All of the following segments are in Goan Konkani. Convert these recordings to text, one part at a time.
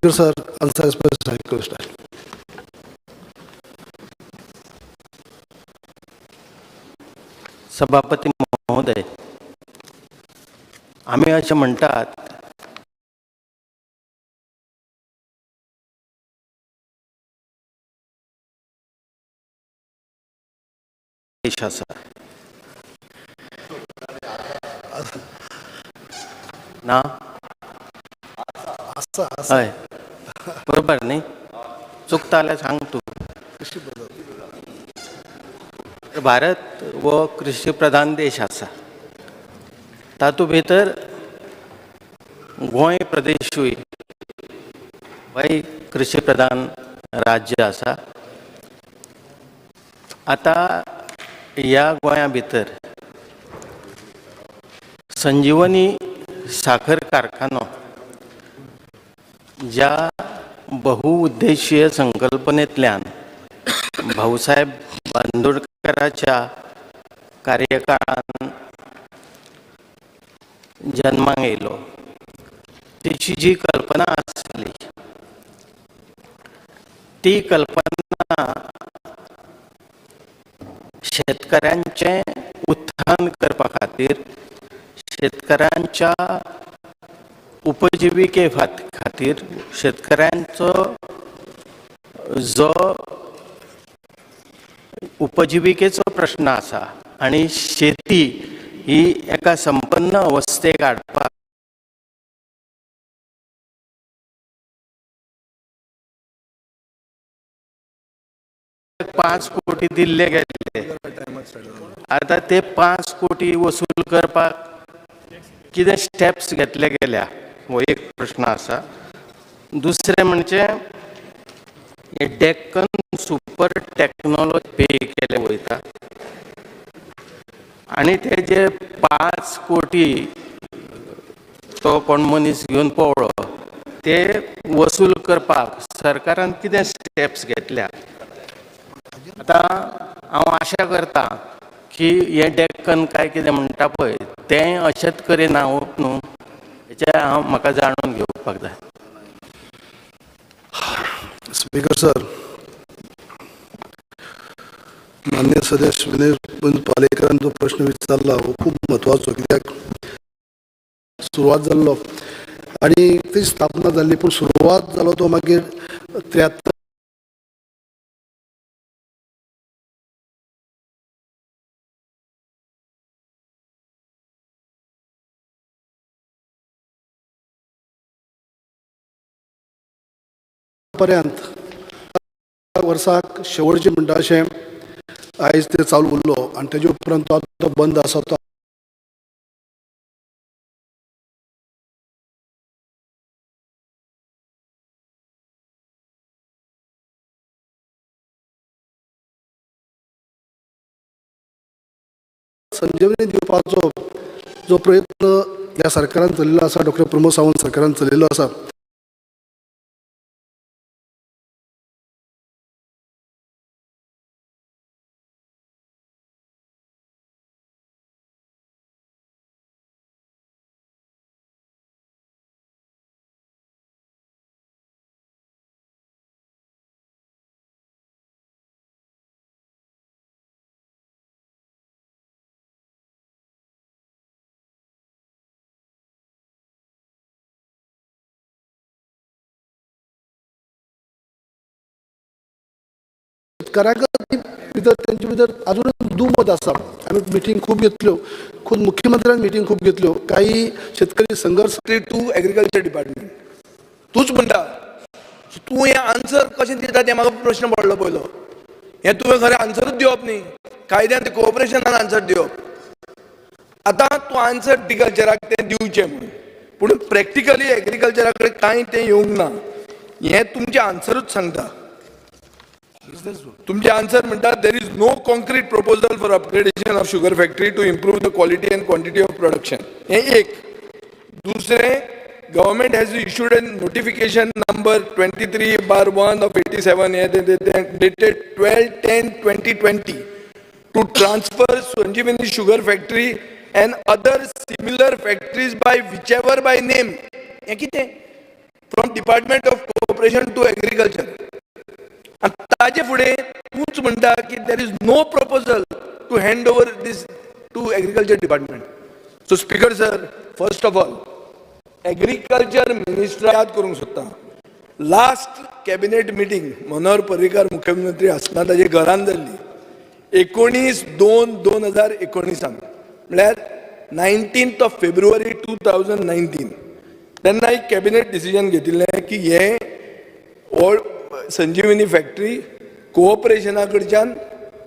Speaker sir, answer as per cycle style. सभापती महोदय, आमी अशें म्हणटात, देश आसा ना? आसा, आसा. हय, बरोबर न्ही? चुकता जाल्यार सांग तूं. भारत हो कृषी प्रधान देश आसा. तातूंत भितर गोंय प्रदेशूय होय कृषी प्रधान राज्य आसा. आतां ह्या गोंया भितर संजिवनी साखर कारखानो ज्या बहुउद्देशीय संकल्पनेंतल्यान भाऊसाहेब बांदोडकराच्या कार्यकाळान जन्माक येयलो, तेची जी कल्पना आसली ती कल्पना शेतकऱ्यांचें उत्थान करपा खातीर, शेतकऱ्यांच्या उपजिविके खातीर, शेतकऱ्यांचो जो उपजिविकेचो प्रश्न आसा आनी शेती ही एका संपन्न अवस्थेक हाडपाक 5 कोटी दिल्ले गेल्ले. आतां ते 5 कोटी वसूल करपाक कितें स्टेप्स घेतले गेल्या, हो एक प्रश्न आसा. दुसरें म्हणजे हे डेक्कन सुपर टेक्नॉलॉजी पे केले वयता आनी ते जे 5 कोटी तो कोण मनीस घेवन पळ्ळो, ते वसूल करपाक सरकारान कितें स्टेप्स घेतल्या? आतां हांव आशा करता की हें डेक्कन काय कितें म्हणटा पळय, तें अशेंच करिना न्हू, हेचें हांव म्हाका जाणून घेवपाक जाय. स्पीकर सर, मान्य सदस्य विनय पालेकरान जो प्रश्न विचारला हो खूब म्हत्वाचो, कित्याक सुरवात जाल्लो आनी ती स्थापना जाल्ली, पूण सुरवात जालो तो मागीर 73 पर्यंत वर्साक शेवटचें म्हणटा अशें आयज ते चालू उरलो आनी तेजे उपरांत तो आतां बंद आसा तो. संजीवनी दिवपाचो जो प्रयत्न ह्या सरकारान चलिल्लो आसा, डॉक्टर प्रमोद सावंत सरकारान चलिल्लो आसा, शेतकऱ्यांक भितर तेंचे भितर अजून दुमत आसा. आमी मिटींग खूब घेतल्यो, खूद मुख्यमंत्र्यान मिटींग खूब घेतल्यो, काही शेतकरी संघर्ष टू एग्रीकल्चर डिपार्टमेंट तूच म्हणटा. तूं हें आन्सर कशें दिता तें म्हाका प्रश्न पडलो पयलो. हें तुवें खरें आन्सरूच दिवप न्ही, कायद्यान तें कोऑपरेशनान आन्सर दिवप. आतां तूं आन्सर एग्रीकल्चराक तें दिवचें म्हणून, पूण प्रॅक्टिकली एग्रीकल्चरा कडेन कांय तें येवंक ना, हें तुमचें आन्सरूच सांगता. तुमचे आन्सर म्हणटा, there is no concrete proposal for upgradation of sugar factory to improve the quality and quantity of production. हें एक. दुसरें, government has issued an notification number 23/1 of 87 हे dated 12/10/2020 to transfer Sanjeevani Sugar Factory and other similar factories by whichever by name. हें कितें? From Department of Cooperation to Agriculture. आनी ताजे फुडें तूंच म्हणटा की there is no proposal to hand over this to Agriculture Department. So Speaker sir, first of all, Agriculture Minister याद करूंक सोदता, last cabinet meeting Manohar Parrikar मुख्यमंत्री आसतना ताजे घरान जाल्ली 19/2/2019, म्हळ्यार 19th of February 2019. तेन्ना एक कॅबिनेट डिसिजन घेतिल्लें की हें ओल्ड संजिवनी फॅक्टरी कोऑपरेशना कडच्यान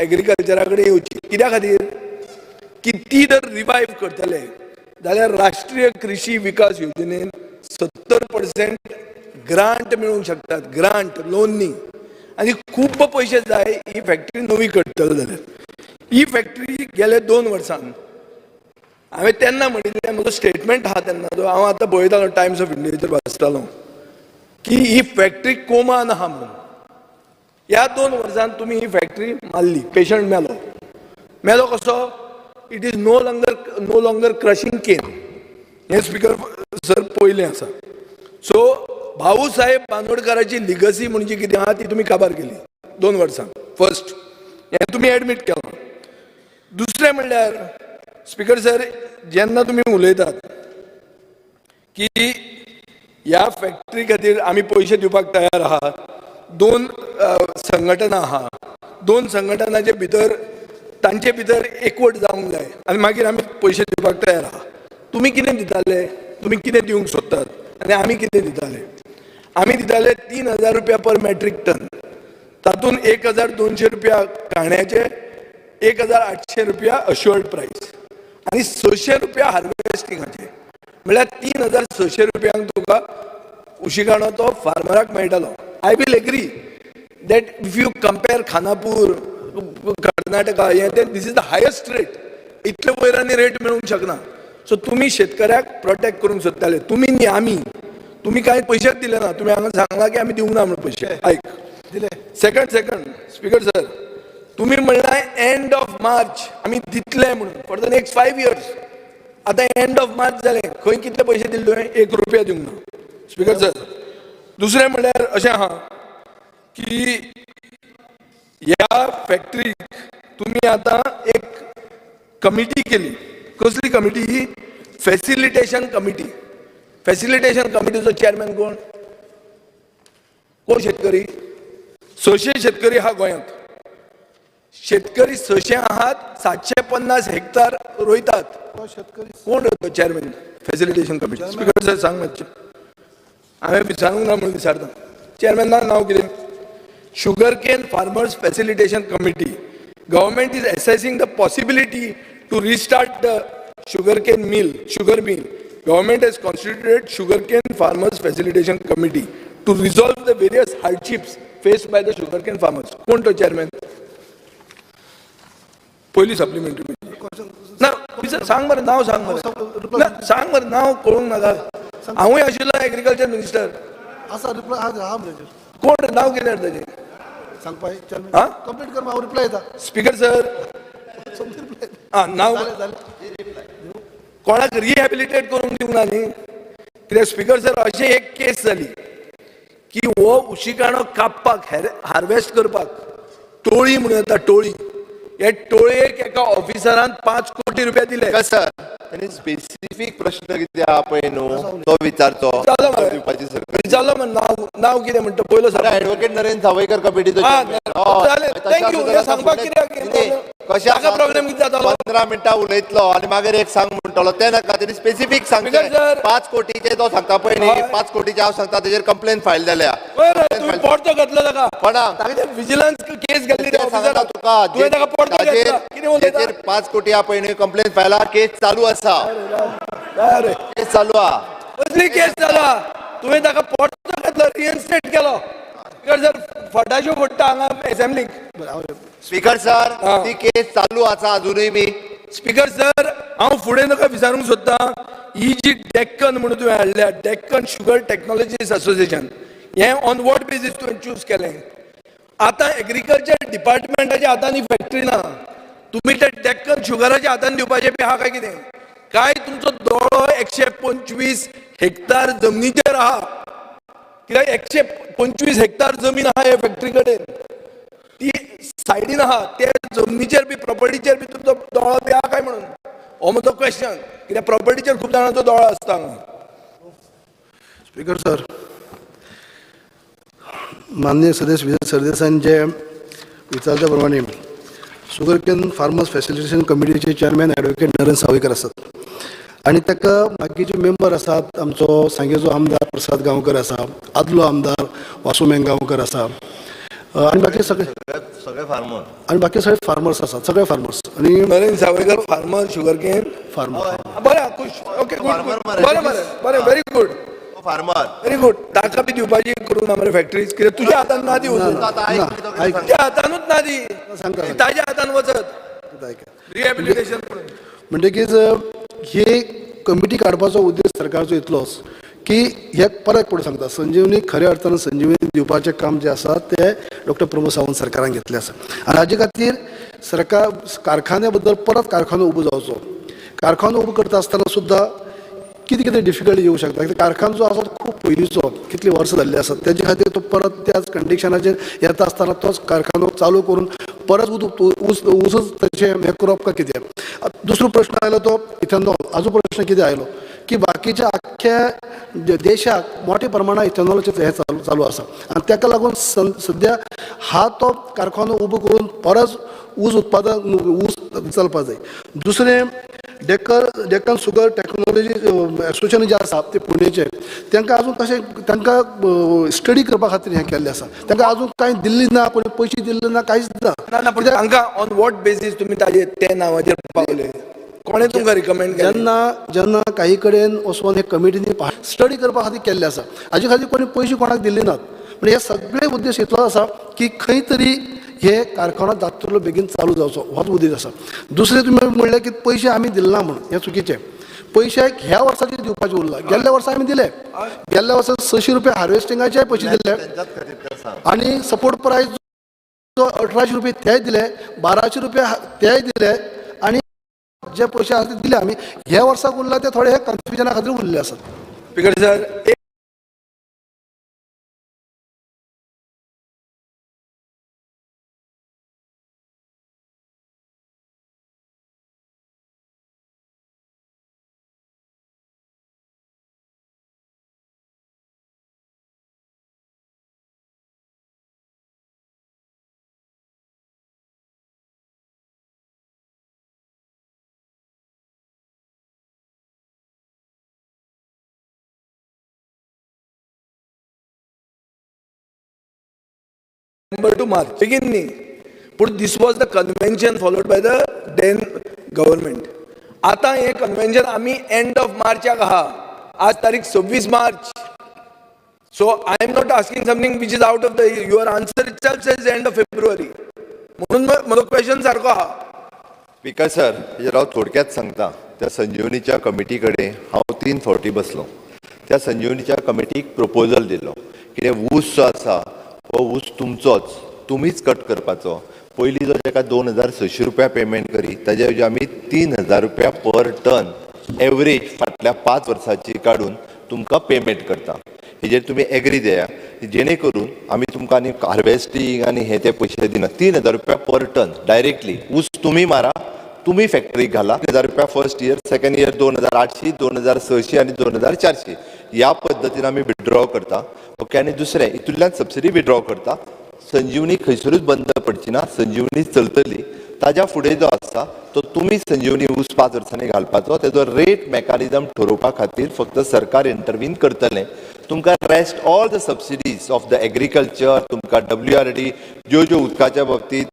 एग्रीकल्चरा कडेन येवची. कित्या खातीर की ती जर रिवायव करतले जाल्यार राष्ट्रीय कृषी विकास योजनेन 70% ग्रांट मेळूंक शकतात, ग्रांट, लोन न्ही. आनी खूब पयशे जाय ही फॅक्टरी नवी करतले जाल्यार. ही फॅक्टरी गेले 2 वर्सान, हांवें तेन्ना म्हणिल्लें, म्हजो स्टेटमेंट आहा तेन्ना, जो हांव आतां पळयतालो, टायम्स ऑफ इंडियाचेर वाचतालो की ही फॅक्टरी कोमान आहा म्हणून. ह्या 2 वर्सान तुमी ही फॅक्टरी मारली. पेशंट मेलो. मेलो कसो? It is no longer crushing cane. हें स्पीकर सर पयलें आसा. सो भाऊ साहेब बांदोडकाराची लिगसी म्हणजे कितें आहा ती तुमी काबार केली 2 वर्सां. फर्स्ट हें तुमी एडमीट केलां. दुसरें म्हणल्यार, स्पीकर सर, जेन्ना तुमी उलयतात की ह्या फॅक्टरी खातीर आमी पयशे दिवपाक तयार आहात, दोन संघटना आहा, दोन संघटनाचे भितर तांचे भितर एकवट जावंक जाय आनी मागीर आमी पयशे दिवपाक तयार आहा. तुमी कितें दिताले? तुमी कितें दिवंक सोदतात आनी आमी कितें दिताले? आमी दिताले 3000 रुपया पर मेट्रीक टन. तातूंत 1200 रुपया कांड्याचे, 1800 रुपया अश्युअर्ड प्रायस आनी 600 रुपया हार्वेस्टिंगाचे. म्हळ्यार 3600 रुपयांक तुका उशिकाणो तो फार्मराक मेळटालो. I will agree that if you compare Khanapur, Karnataka हें तें, this is the highest rate. इतले वयर आनी रेट मेळूंक शकना. सो तुमी शेतकऱ्याक प्रोटेक्ट करूंक सोदताले. तुमी न्ही, आमी. तुमी कांय पयशेच दिले ना. तुमी हांगा सांगला की आमी दिवंक ना म्हणून पयशे. आयक. दिले. सेकंड सेकंड स्पीकर सर, तुम्ही म्हणलाय एंड ऑफ मार्च आमी दितले म्हणून for the next 5 years. आतां एंड ऑफ मार्च जालें, खंय कितले पयशे दिले तुवें? 1 रुपया दिवंक ना, स्पीकर सर. दुसरें म्हणल्यार अशें आहा की ह्या फॅक्टरीक तुमी आतां एक कमिटी केली. कसली कमिटी ही? Facilitation committee. Facilitation कमिटीचो चेअरमॅन कोण? कोण? शेतकरी. 600 शेतकरी आहा गोंयांत. शेतकरी 600 आहात, 750 हेक्टर रोयतात. तो शेतकरी. कोण तो chairman facilitation committee? Speaker sir, सांग मातशें. हांवें विचारूंक ना म्हणून विचारता. चेअरमॅना नांव कितें? Sugar Cane Farmers Facilitation Committee. Government is assessing the possibility to restart the sugar cane mill, sugar mill. Government has constituted Sugar Cane Farmers Facilitation Committee to resolve the various hardships faced by the sugar cane farmers. कोण तो चेअरमॅन? पयली सप्लिमेंटरी ना. सांग मरे, नांव सांग मरे. ना, सांग मरे, नांव कळूंक नाका. हांवूय आशिल्लो एग्रीकल्चर मिनिस्टर. आसा, रिप्लाय आहा म्हजेर. कोण, नांव कितें ताजें? सांगपा चेअरमॅन. हा? कंप्लीट कर, हांव रिप्लाय येता. Speaker sir. रिप्लाय. आं, नांव. जालें, जालें. कोणाक रिहॅबिलिटेट करूंक दिवंक ना न्ही. कित्याक स्पीकर सर, अशें एक केस जाली की हो उशिकाणो कापपाक, हार्वेस्ट करपाक टोळी म्हणून येता, टोळी. हे टोळयेक एका ऑफिसरान 5 कोटी रुपया दिले. सर, त्यांनी स्पेसिफीक प्रश्न कितें आहा पळय न्हू, तो विचारचो. विचारलो मरे. दिवपाची सरकार. विचारलो मरे, नाव नाव कितें म्हणटा पयलो सर. ऍडव्होकेट नरेंद्र सावयकर कमिटीचो. हा, जालें. Thank you. हें सांगपाक कित्याक? कशें? ताका problem कितें जातालो? 15 मिनटां उलयतलो आनी मागीर एक सांग म्हणटलो, तें नाका. तेणी स्पेसिफीक Speaker सांगचें. sir. 5 कोटीचे तो सांगता पळय न्ही, 5 कोटीचे हांव सांगता, तेजेर कंप्लेन फायल जाल्या. बरं, तुम्ही पोडतो घातलो ताका. कोणाक? ताका विजिलन्स केस घातली तें सांगता तुका. तुवें ताका पोडतो ताजेर घेतला. कितें उलयता? जेचेर 5 कोटी आहा पळय न्ही, कंप्लेन फायला, केस चालू आसा. अरे. केस चालू आहा. कसली केस जाला? तुवें ताका पोडतो घातलो, रिइन्स्टेट केलो. स्पीकर सर, फटाश्यो फोडटा हांगा असेंब्लीक. स्पीकर सर, हा. ती केस चालू आसा अजुनूय बी. स्पीकर सर, हांव फुडें तुका विचारूंक सोदतां, ही जी डेक्कन म्हणून तुवें हाडल्या, डेक्कन शुगर टेक्नॉलॉजीज असोसिएशन, हें ऑन what basis तुवें चूज केलें? आतां एग्रीकल्चर डिपार्टमेंटाच्या हातान ही फॅक्टरी ना. तुमी ते डेक्कन शुगराच्या हातान दिवपाचें बी आहा काय कितें? काय तुमचो दोळो 125 हेक्टर जमनीचेर आहा? कित्याक 125 हेक्टर जमीन आहा हे फॅक्टरी कडेन, ती सायडीन आहा. ते जमनीचेर बी, प्रॉपर्टीचेर बी तुमचो दोळो बी आहा काय म्हणून हो म्हजो क्वेश्चन, कित्याक प्रॉपर्टीचेर खूब जाणांचो दोळो आसता हांगा. स्पीकर सर, माननीय सदस्य विजय सरदेसाईन जे विचारल्या प्रमाणे शुगर can farmers facilitation कमिटीचे चेअरमॅन ॲडवोकेट नरेंद्र सावयकर आसात आनी ताका बाकीचे मेंबर आसात. आमचो सांगेचो आमदार प्रसाद गांवकर आसा, आदलो आमदार वासू गांवकर आसा आनी बाकी सगळे सगळे फार्मर. आनी बाकी सगळे फार्मर्स आसात, सगळे फार्मर्स आनी Narendra Sawaikar farmer, sugar cane farmer. बरें, खुश, ओके, गुड. Farmer मरे. बरें बरें बरें, very good. Farmer. Very good. ताका बी दिवपाची करूं ना मरे फॅक्टरीज? कित्याक तुज्या हातान ना दी वचून. आतां आयक कितें तो कितें आयक. सांगता. तुज्या हातानूच ना दी. सांगता. ताज्या हातान वचत ऐका. रिहॅबिलिटेशन म्हणून. म्हणटकीच ही कमिटी काडपाचो उद्देश सरकारचो इतलोच की हे परत फुडें सांगता, संजीवनी खऱ्या अर्थान संजीवनी दिवपाचें काम जें आसा तें डॉक्टर प्रमोद सावंत सरकारान घेतलें आसा आनी हाजे खातीर सरकार कारखान्या बद्दल परत कारखानो उबो जावचो. कारखानो उबो करता आसतना सुद्दां कितें कितें डिफिकल्टी येवं शकता, कित्याक कारखानो जो आसा तो खूब पयलींचो, कितलीं वर्सां जाल्लीं आसात. तेजे खातीर तो परत त्याच कंडिशनाचेर येता आसतना तोच कारखानो चालू करून परत ऊस ऊसच तशें हें करप काय कितें. आतां दुसरो प्रश्न आयलो तो इथेनॉल. हाजो प्रश्न कितें आयलो की बाकीच्या आख्ख्या देशाक मोठ्या प्रमाणात इथेनॉलाचें हें चालू चालू आसा आनी ताका लागून सद्या हा तो कारखानो उबो करून परत ऊस उत्पादन, ऊस चलपाक जाय. दुसरें, डेक्कन शुगर टेक्नॉलॉजी एसोसिएशन जें आसा ते पुणेचें, तांकां अजून तशें तांकां स्टडी करपा खातीर हें केल्लें आसा. तांकां अजून कांय दिल्ली ना, कोणी पयशे दिल्ले ना, कांयच ना. ना ना, पूण तांकां ऑन what basis तुमी ताजे ते नांवाचेर पावले? कोणें तुमकां रिकमेंड केलें? जेन्ना जेन्ना काही कडेन वचून हे कमिटीनी स्टडी करपा खातीर केल्ले आसा, हाजे खातीर कोणी पयशे कोणाक दिल्ले नात. पूण हे सगळे उद्देश इतलोच आसा की खंय तरी हे कारखानो जातलो बेगीन चालू जावचो, होच उद्देश आसा. दुसरें, तुमी म्हणलें की पयशे आमी दिले ना म्हणून, हें चुकीचें. पयशे ह्या वर्साचे दिवपाचे उरला. गेल्ल्या वर्सा आमी दिले. गेल्ल्या वर्सा 600 रुपया हार्वेस्टिंगाचे पयशे दिले. तेंच्याच खातीर तें सांग. आनी सपोर्ट प्रायस जो 1800 रुपये तेय दिले, 1200 रुपया तेय दिले आनी जे पयशे आसा ते दिले आमी. ह्या वर्साक उरला ते थोडे हे कन्फ्युजना खातीर उरले आसात. स्पीकर सर, एक December to March बेगीन न्ही, पूण this was the convention followed by the then government. आतां हें कन्वेन्शन आमी एंड ऑफ मार्चाक आहा, आज तारीख 26 मार्च. So I am not asking something which is out of the your answer itself says end of February. म्हणून म्हजो क्वेश्चन सारको आहा. स्पीकर सर, हेजेर हांव थोडक्यात सांगता. त्या संजीवनीच्या कमिटी कडेन हांव तीन फावटी बसलो. त्या संजीवनीच्या कमिटीक प्रपोजल दिलो, कितें ऊस जो आसा हो ऊस तुमचोच, तुमीच कट करपाचो. पयलीं जो ताका 2600 रुपया पेमेंट करी, ताजे ऐवजी आमी 3000 रुपया पर टन एवरेज फाटल्या 5 वर्साची काडून तुमकां पेमेंट करता. हेजेर तुमी एग्री दिया, जेणे करून आमी तुमकां आनी हार्वेस्टींग आनी हे ते पयशे दिना. 3000 रुपया पर टन डायरेक्टली, ऊस तुमी मारा, तुमी फॅक्टरीक घाला. 3000 रुपया फर्स्ट इयर, सेकंड इयर 2800, 2600 आनी 2400, ह्या पद्दतीन आमी विड्रॉ करता. ओके, आनी दुसरें, हितूंतल्यान सबसिडी विड्रॉ करता. संजीवनी खंयसरूच बंद पडची ना, संजीवनी चलतली. ताज्या फुडें जो आसा तो तुमी संजीवनी ऊस 5 वर्सांनी घालपाचो, तेजो रेट मेकॅनिजम ठरोवपा खातीर फक्त सरकार इंटरवीन करतलें. तुमकां rest all the subsidies of the agriculture, तुमकां डब्ल्यू आर डी, ज्यो ज्यो उदकाच्या बाबतींत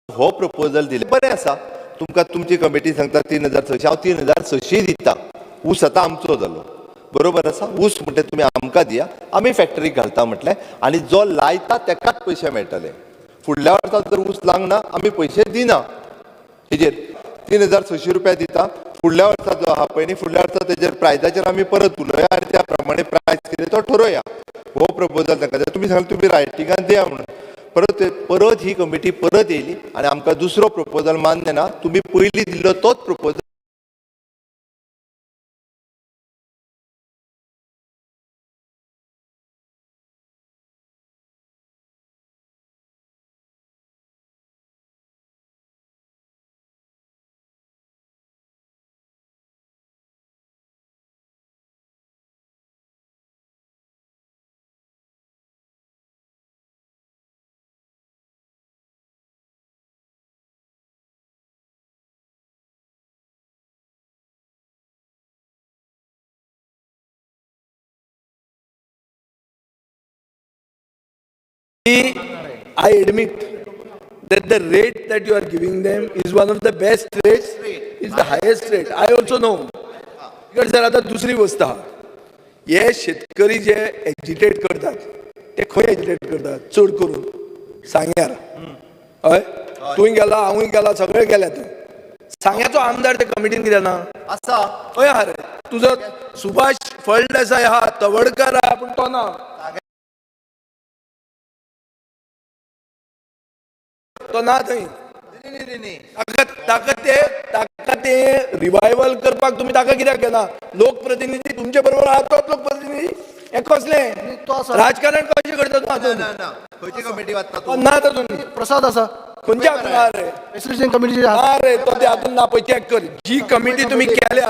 हो प्रपोजल दिले. बरें आसा, तुमकां तुमची कमिटी सांगता 3600, हांव 3600 दिता. ऊस आतां आमचो जालो, बरोबर आसा. ऊस म्हणटे तुमी आमकां दिया, आमी फॅक्टरीक घालता म्हटलें आनी जो लायता तेकाच पयशे मेळटले. फुडल्या वर्सा जर ऊस लागना, आमी पयशे दिना. हेजेर 3600 रुपया दिता. फुडल्या वर्सा जो आहा पळय न्ही, फुडल्या वर्सा तेजेर प्रायजाचेर आमी परत उलोवया आनी त्या प्रमाणे प्रायस कितें तो ठरोवया. हो प्रपोजल तांकां दिता. तुमी सांगलें तुमी रायटिंगान दिया म्हणून. परत परत ही कमिटी परत येयली आनी आमकां दुसरो प्रपोजल मान्य ना, तुमी पयलीं दिल्लो तोच proposal. I admit that the rate that you are giving them is one of the best rates, is the highest rate. I also know. Because sir, आता दुसरी वस्त आहा, हे शेतकरी जे एजिटेट करतात ते खंय एजिटेट करतात चड करून सांग्यार. हय, तूंय गेला, हांवूय गेला, सगळे गेल्या थंय. सांग्याचो आमदार ते कमिटीन कित्याक ना? आसा. हय आहा रे, तुजो सुभाष फळदेसाय आहा, तवडकर आहा, पूण तो ना, तो ना थंय. ताका ते ताका ते रिवायवल करपाक तुमी ताका कित्याक घेना? लोकप्रतिनिधी तुमचे बरोबर आहा तोच लोकप्रतिनिधी. हें कसलें राजकारण कशें करता तूं हातूंत? खंयची कमिटी वाचता तो ना तातूंत. प्रसाद आसा. खंयच्या हातूंत ना रे? एसोसिएशन कमिटीचे. ना रे, तो ते हातूंत ना. पळय चॅक कर जी कमिटी तुमी केल्या.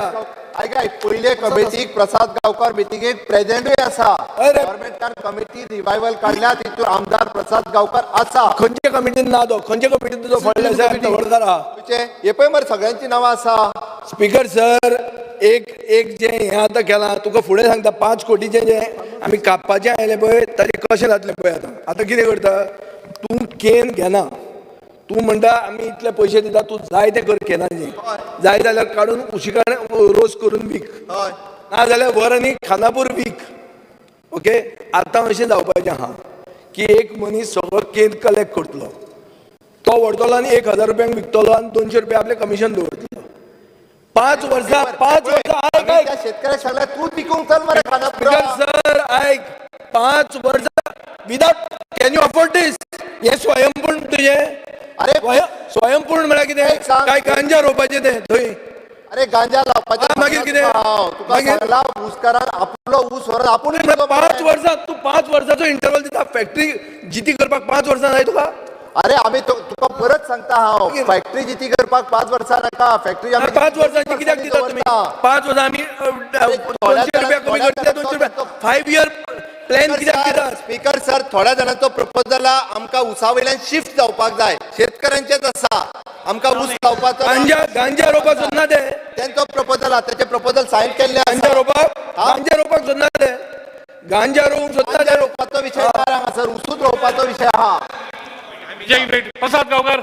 आयक, पयले कमिटीक प्रसाद गांवकार मिटिंगेक प्रेजेंटूय आसा. हय रे. गव्हर्मेंटान कमिटी रिवायवल काडल्या, तितून आमदार प्रसाद गांवकार आसा. खंयच्या कमिटीन ना तो? खंयच्या कमिटीन तुजो फळदेसाय, तवडकर आहा? खंयचे हे पळय मरे, सगळ्यांची नांवां आसा. स्पीकर सर, एक एक जें हें आतां केलां तुका फुडें सांगता. 5 कोटीचें जें आमी कापपाचें आयलें पळय, ताजें कशें जातलें पळय. आतां आतां कितें करता तूं? केन घेना तूं, म्हणटा आमी इतले पयशे दिता, तूं जाय तें कर केनाचें. जाय जाल्यार काडून उशिकान रोस करून वीक, ना जाल्यार व्हर आनी खानापूर वीक. ओके, आतां अशें जावपाचें आहा की एक मनीस सगळो केन कलेक्ट करतलो, तो व्हरतलो आनी 1000 रुपयांक विकतलो आनी 200 रुपया आपलें कमिशन दवरतलो. 5 वर्सां, 5 वर्सां, आयक आयक. त्या शेतकऱ्याक सांगल्यार तूं विकूंक चल मरे खानापुरा. सर आयक, 5 वर्सां without, can you afford this? हें स्वयंपूर्ण तुजें? अरे स्वयंपूर्ण म्हळ्यार कितें? एक सांग. काय गांजा रोवपाचें तें थंय? अरे गांजा लावपाचें. मागीर कितें? तुका मागीर? सांगला, ऊसकारान आपलो ऊस व्हरून आपूण विकलो 5 मरे. वर्सां तूं 5 वर्साचो इंटरवल दिता. फॅक्टरी जिती करपाक 5 वर्सां जाय तुका? अरे आमी तुका परत सांगता हांव, फॅक्टरी जिती करपाक 5 वर्सां नाका. फॅक्टरी आमी 5 वर्सांची कित्याक दितात तुमी? 5 वर्सां आमी 200 रुपया कमी करतले, 200 रुपया 5 इयर प्लॅन कित्याक दितात? स्पीकर सर, थोड्या जाणांचो प्रपोजल आमकां उसा वयल्यान शिफ्ट जावपाक जाय. शेतकऱ्यांचेच आसा, आमकां ऊस लावपाचो. गांजा गांजा रोवपाक सोदना ते. तेंचो प्रपोजल आहा, तेचे प्रपोजल सायन केल्ले आसा. गांजा रोवपाक, गांजा रोवपाक सोदना ते, गांजा रोवंक सोदना गांजा ते. रोवपाचो विशय ना हांगासर, उसूच रोवपाचो विशय आहा. प्रसाद गांवकर,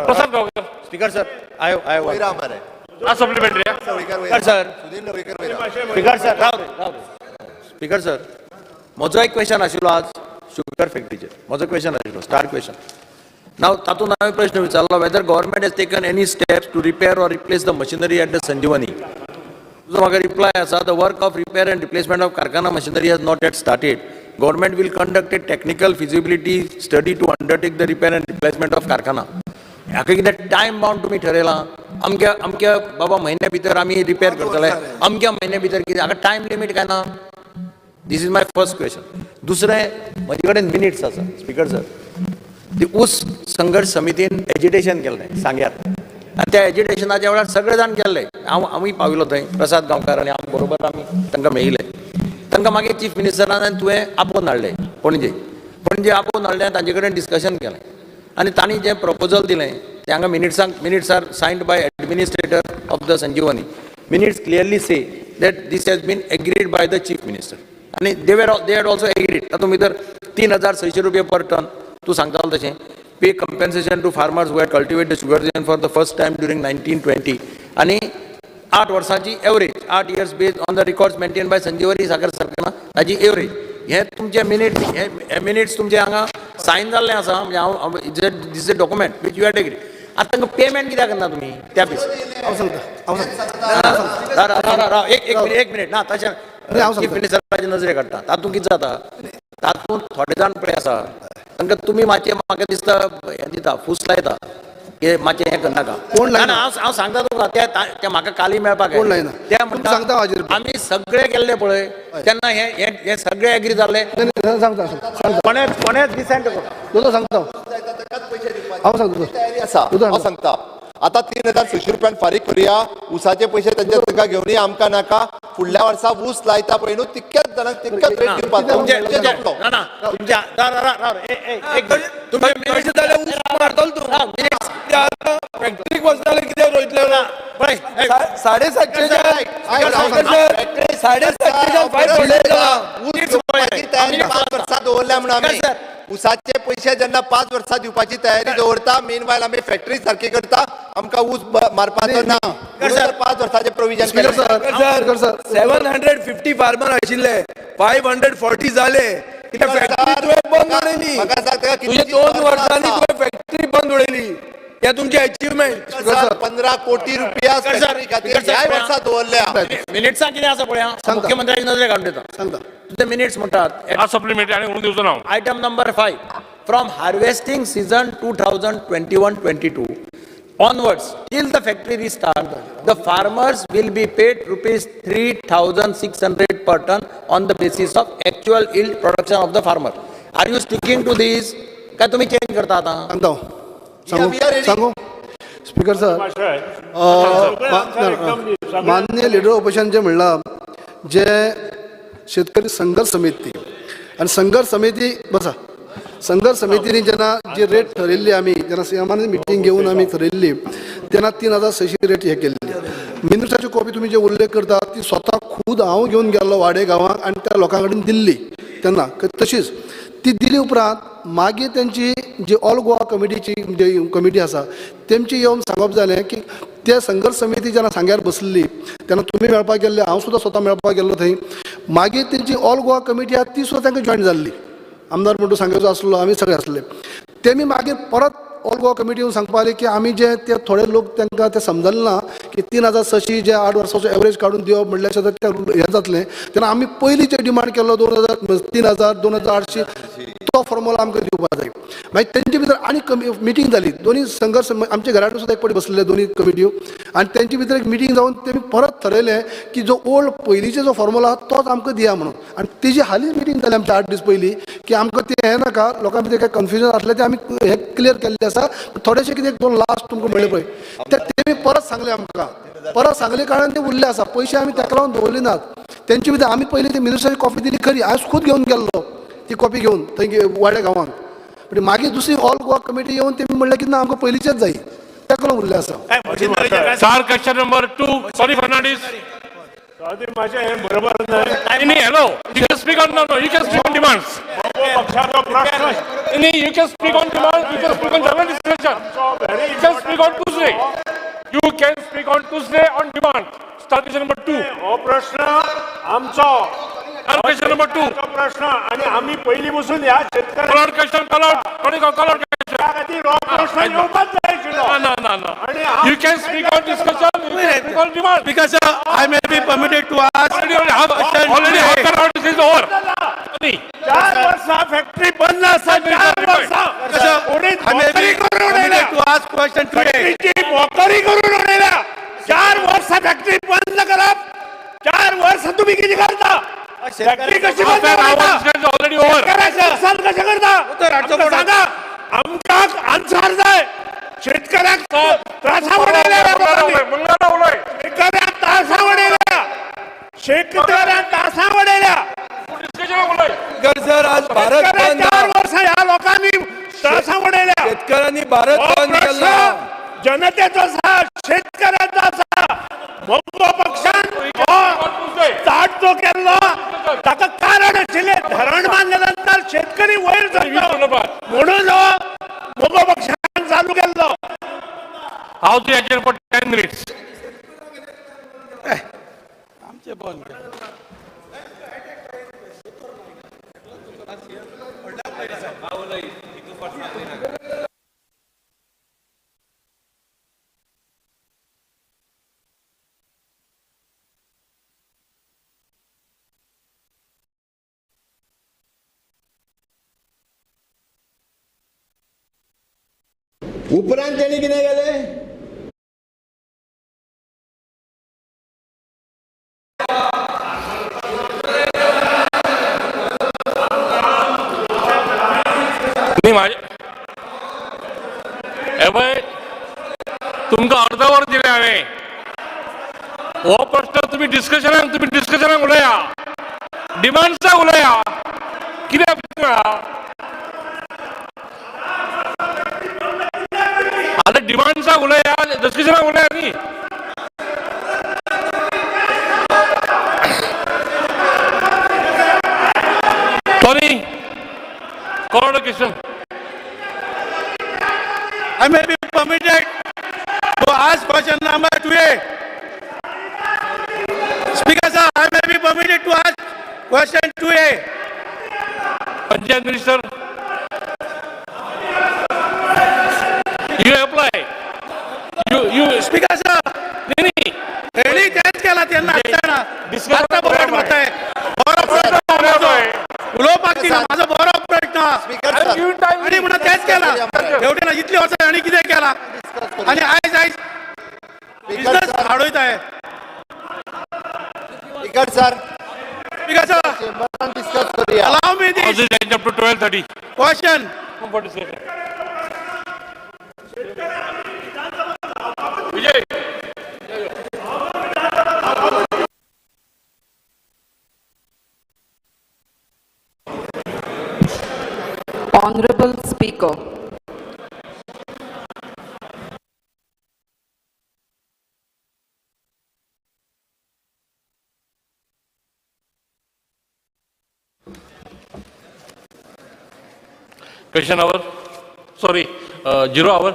प्रसाद गांवकर. स्पीकर सर, I वयर आहा मरे. Last supplementary. लवळीकर वयर. Speaker sir. सुधीर लवळीकर वयर आहा. स्पीकर सर, राव रे, राव रे. स्पीकर सर, म्हजो एक क्वेश्चन आशिल्लो आज शुगर फॅक्टरीचेर. म्हजो क्वेश्चन आशिल्लो स्टार क्वेश्चन. नाव तातूंत हांवें प्रश्न विचारलो, whether government has taken any steps to repair or replace the machinery at the Sanjivani. तुजो म्हाका रिप्लाय आसा, the work of repair and replacement of karkhana machinery has not yet started. Government will conduct a technical feasibility study to undertake the repair and replacement of karkhana. हाका कितें टायम बाउंड तुमी ठरयलां? अमक्या अमक्या बाबा म्हयन्या भितर आमी रिपेर करतले, अमक्या म्हयन्या भितर कितें, हाका टायम लिमीट काय ना? This is my first question. दुसरें, म्हजे कडेन मिनिट्स आसा स्पीकर सर, ती ऊस संघर्श समितीन एजिटेशन केल्लें सांग्यार आनी त्या एजिटेशनाच्या वेळार सगळे जाण गेल्ले. हांव आमी पाविल्लो थंय, प्रसाद गांवकार आनी हांव बरोबर आमी तांकां मेळिल्ले. तांकां मागीर चीफ मिनिस्टरान आनी तुवें आपोवन हाडले पणजे. पणजे आपोवन हाडले आनी तांचे कडेन डिस्कशन केलें आनी तांणी जें प्रपोजल दिलें तें हांगा मिनिट्सांक, minutes are signed by administrator of the Sanjivani. Minutes clearly say that this has been agreed by the chief minister आनी they had also agreed. तातूंत भितर 3600 रुपया पर टन तूं सांगतालो तशें, pay compensation to farmers who had cultivate the sugar cane for the first time during 1920 आनी 8 वर्सांची average, 8 years based on the records maintain by Sanjivani Sakhar Karkhana ताजी एवरेज. हे तुमचे मिनिट्स, हे मिनिट्स तुमचे हांगा सायन जाल्ले आसा. म्हणजे हांव, this is a document which you had agree. आतां तांकां पेमेंट कित्याक करना तुमी त्या बेसीस? हांव सांगता, हांव सांगता. राव राव राव, एक एक मिनिट, एक मिनिट. ना, तशें नाही, हांव चीफ सांगता. मिनिस्टराचे नजरे काडटा. तातूंत कितें जाता, तातूंत थोडे जाण पळय आसा, तांकां तुमी मातशें म्हाका दिसता हें दिता, फूस लायता की मातशें हें करनाका. कोण लायना? ना, ना, हांव सांगता तुका, ते म्हाका काली मेळपाक कोण लायना? ते तुमी म्हणटा सांगता हाजेर. आमी सगळे गेल्ले पळय तेन्ना हे हे हे सगळे एग्री जाल्ले. नाही, नाही, सांगता सांगता. कोणेच कोणेच डिसेंट करू दोदो सांगता, हांव सांगता. तयारी आसा. उदाहरण. हांव सांगता, आतां 3600 रुपयान फारीक करुया, ऊसाचे पयशे तेंच्या तांकां घेवन या, आमकां नाका. फुडल्या वर्सा ऊस लायता पळय न्हू, तितक्याच जाणांक तितक्याच रेट दिवपाचो. तुमचे जातलो. ना ना, तुमच्या राव राव राव, एक मिनिट. तुमचे तशें जाल्यार ऊस मारतलो तूं. राव, minutes. ते आतां फॅक्टरीक वचनाले कित्याक रोयतले? पळय, ए, 750च्यान, 750च्यान 500 जाला. ऊस घेवपाची तयारी 5 वर्सां दवरल्या म्हणून आमी सर. ऊसाचे पयशे जेन्ना 5 वर्सां दिवपाची तयारी दवरता, मीन वायल आमी फॅक्टरी सारकी करता, आमकां ऊस मारपाचो ना म्हणून तर 5 वर्साचें प्रोविजन स्पीकर केलें. सर, स्पीकर सर, 750 फार्मर आशिल्ले, 540 जाले. कित्याक फॅक्टरी तुवें बंद उडयली. म्हाका सांग, ताका तुजे कितलीं 2 वर्सां वर्सांनी आसा? तुवें फॅक्टरी बंद उडयली. हे तुमचे अचिव्हमेंट. सर, 15 कोटी रुपया स्पीकर सर, फॅक्टरी खातीर स्पीकर सर, ह्याय वर्सा दवरल्या. मिनिट्सां कितें आसा पळय, हांव सांगता. मुख्यमंत्र्याची नजरे काडून दिता. सांगता. तुमचे मिनिट्स म्हणटात आज सप्लिमेंटरी आनी उलोवन दिवचो ना हांव. Item number 5, from harvesting season 2021-22 onwards till the factory restart, the farmers will be paid rupees 3600 per ton on the basis of actual yield production of the farmer. Are you sticking to this? काय तुम्ही चेंज करता आता? सांगता हांव. सांगू? We are ready. सांगू स्पीकर सर, मान्य लिडर ऑपोजिशन जे म्हणलां, जे शेतकरी संघर्ष समिती आनी संघर्ष समिती बसा, संघर्ष समितीने जेन्ना जी रेट ठरयल्ली, आमी जेन्ना सीएमान मिटींग घेवन आमी ठरयल्ली तेन्ना 3600 रेट हे केल्ली. मिनिस्टराची कॉपी तुमी जे उल्लेख करता ती स्वता खूद हांव घेवन गेल्लो वाडे गांवांत आनी त्या लोकां कडेन दिल्ली तेन्ना. तशीच ती दिली उपरांत मागीर तेंची जी ऑल गोवा कमिटीची जी कमिटी आसा तेमची येवन सांगप जालें की ते संघर्ष समिती जेन्ना सांग्यार बसल्ली तेन्ना तुमी मेळपाक गेल्ले, हांव सुद्दां स्वता मेळपाक गेल्लो थंय. मागीर तेंची ऑल गोवा कमिटी आसा ती सुद्दां तांकां जॉयन जाल्ली, आमदार म्हणटू सांगेचो आसलो, आमी सगळे आसले. तेमी मागीर परत ऑल गोवा कमिटी येवन सांगपाक लागली की आमी जे ते थोडे लोक तांकां ते समजलें ना की 3600 जे 8 वर्साचो एवरेज काडून दिवप म्हणल्यार सुद्दां ते हें जातलें. तेन्ना आमी पयलीं जे डिमांड केल्लो 2000, 3000, 2800 तो फॉर्मुला आमकां दिवपाक जाय. मागीर तेंचे भितर आनी कमी मिटींग जाली, दोनी संघर्ष आमच्या घरा कडेन सुद्दां एक फावटी बसलेले दोनी कमिट्यो आनी तेंचे भितर एक मिटींग जावन तेमी परत थरयलें की जो ओल्ड पयलींचो जो फॉर्मुला आहा तोच आमकां दिया म्हणून. आनी तेजी हालींच मिटींग जाली आमची 8 दीस पयलीं की आमकां तें हें नाका, लोकां भितर कांय कन्फ्युजन आसलें तें आमी हें क्लियर केल्लें आसा. थोडेशें कितें एक दोन लास्ट तुमकां म्हणलें पळय ते तेमी परत सांगलें आमकां, परत सांगले कारणान ते उरले आसा. पयशे आमी ताका लागून दवरले नात तेंचे भितर. आमी पयलीं ती मिनिस्टराची कॉपी दिली खरी, हांव खूद घेवन गेल्लो ती कॉपी घेवन थंय वाड्या गांवांत, पूण मागीर दुसरी ऑल गोवा कमिटी येवन तेमी म्हणलें की ना आमकां पयलींचेच जाय, ताका लागून उरलें आसा. Star question number 2, sorry Fernandes. माझे हे बरोबर नाही. नाही, hello, you can speak on, no no, you can speak on demands. पक्षाचा प्रश्न नाही, you can speak on demand, you can speak on general discussion, you can speak on Tuesday, you can speak on Tuesday on demand. Star question number 2. हो प्रश्न आमचो, स्टार क्वेश्चन नंबर 2. प्रश्न आणि आम्ही पहिली बसून ह्या शेतकऱ्या call out question, call out, call out question. खातीर हो प्रश्न येवपाच जाय आशिल्लो. ना ना ना, you can speak on discussion, you can speak on demand. Because sir, I may be permitted to ask already half an hour is over. 4 वर्सां फॅक्टरी बंद आसा, 4 वर्सां I may be permitted to ask question today. फॅक्टरीची Mokri करून उडयल्या. 4 वर्सां फॅक्टरी बंद करप, 4 वर्सां तुमी कितें करता? फॅक्टरी कशी बंद करता? Already over. नुकसान कशें करता? आमकां सांगा, आमकां आन्सर जाय. शेतकऱ्याक त्रासा उडयल्या, मंगळारा उलय. शेतकऱ्याक त्रासा उडयल्या, शेतकऱ्याक त्रासा उडयल्या. डिस्कशन उलय. सर, आज भारत बंद. 4 वर्सां ह्या लोकांनी त्रासा उडयल्या. शेतकऱ्यांनी भारत बंद केला. जनतेचो आसा, शेतकऱ्याचो आसा. मगो पक्षान हो ताट जो केल्लो ताका कारण आशिल्लें, धरण बांदले नंतर शेतकरी वयर सरलो म्हणून हो मगो पक्षान चालू केल्लो. House the agenda for 10 minutes. आमचे बंद. उपरांत तेणी कितें केलें? न्ही म्हाजे हे पळय, तुमकां अर्द वर दिलें हांवें. हो प्रश्न तुमी डिस्कशनाक, तुमी डिस्कशनाक उलया, डिमांड्साक उलया. कित्याक आतां डिमांड्साक उलया, डिस्कशनाक उलया न्ही. Tony, call the question. I may be permitted to ask question number 2A. Speaker sir, I may be permitted to ask question 2A. Panchayat Minister, you apply. You Speaker sir, न्ही न्ही. तेणी तेंच केला तेन्ना आसतना. Discuss. आतां बोवाळ मारताय. बरो प्रश्न म्हजो. उलोवपाक दिना. म्हाजो बरो प्रश्न. Speaker I'm sir, giving time. आनी म्हणून तेंच केला हेवटेन इतली वर्सां आनी कितें केला आनी आयज आयज स्पीकर बिजनस सर, हाडयताय. स्पीकर सर, स्पीकर सर, चेंबरान डिस्कस करूया. Allow me this This is up to 12:30. Question. Come for discussion. Vijay. Honorable Speaker, Question hour. Sorry, zero hour.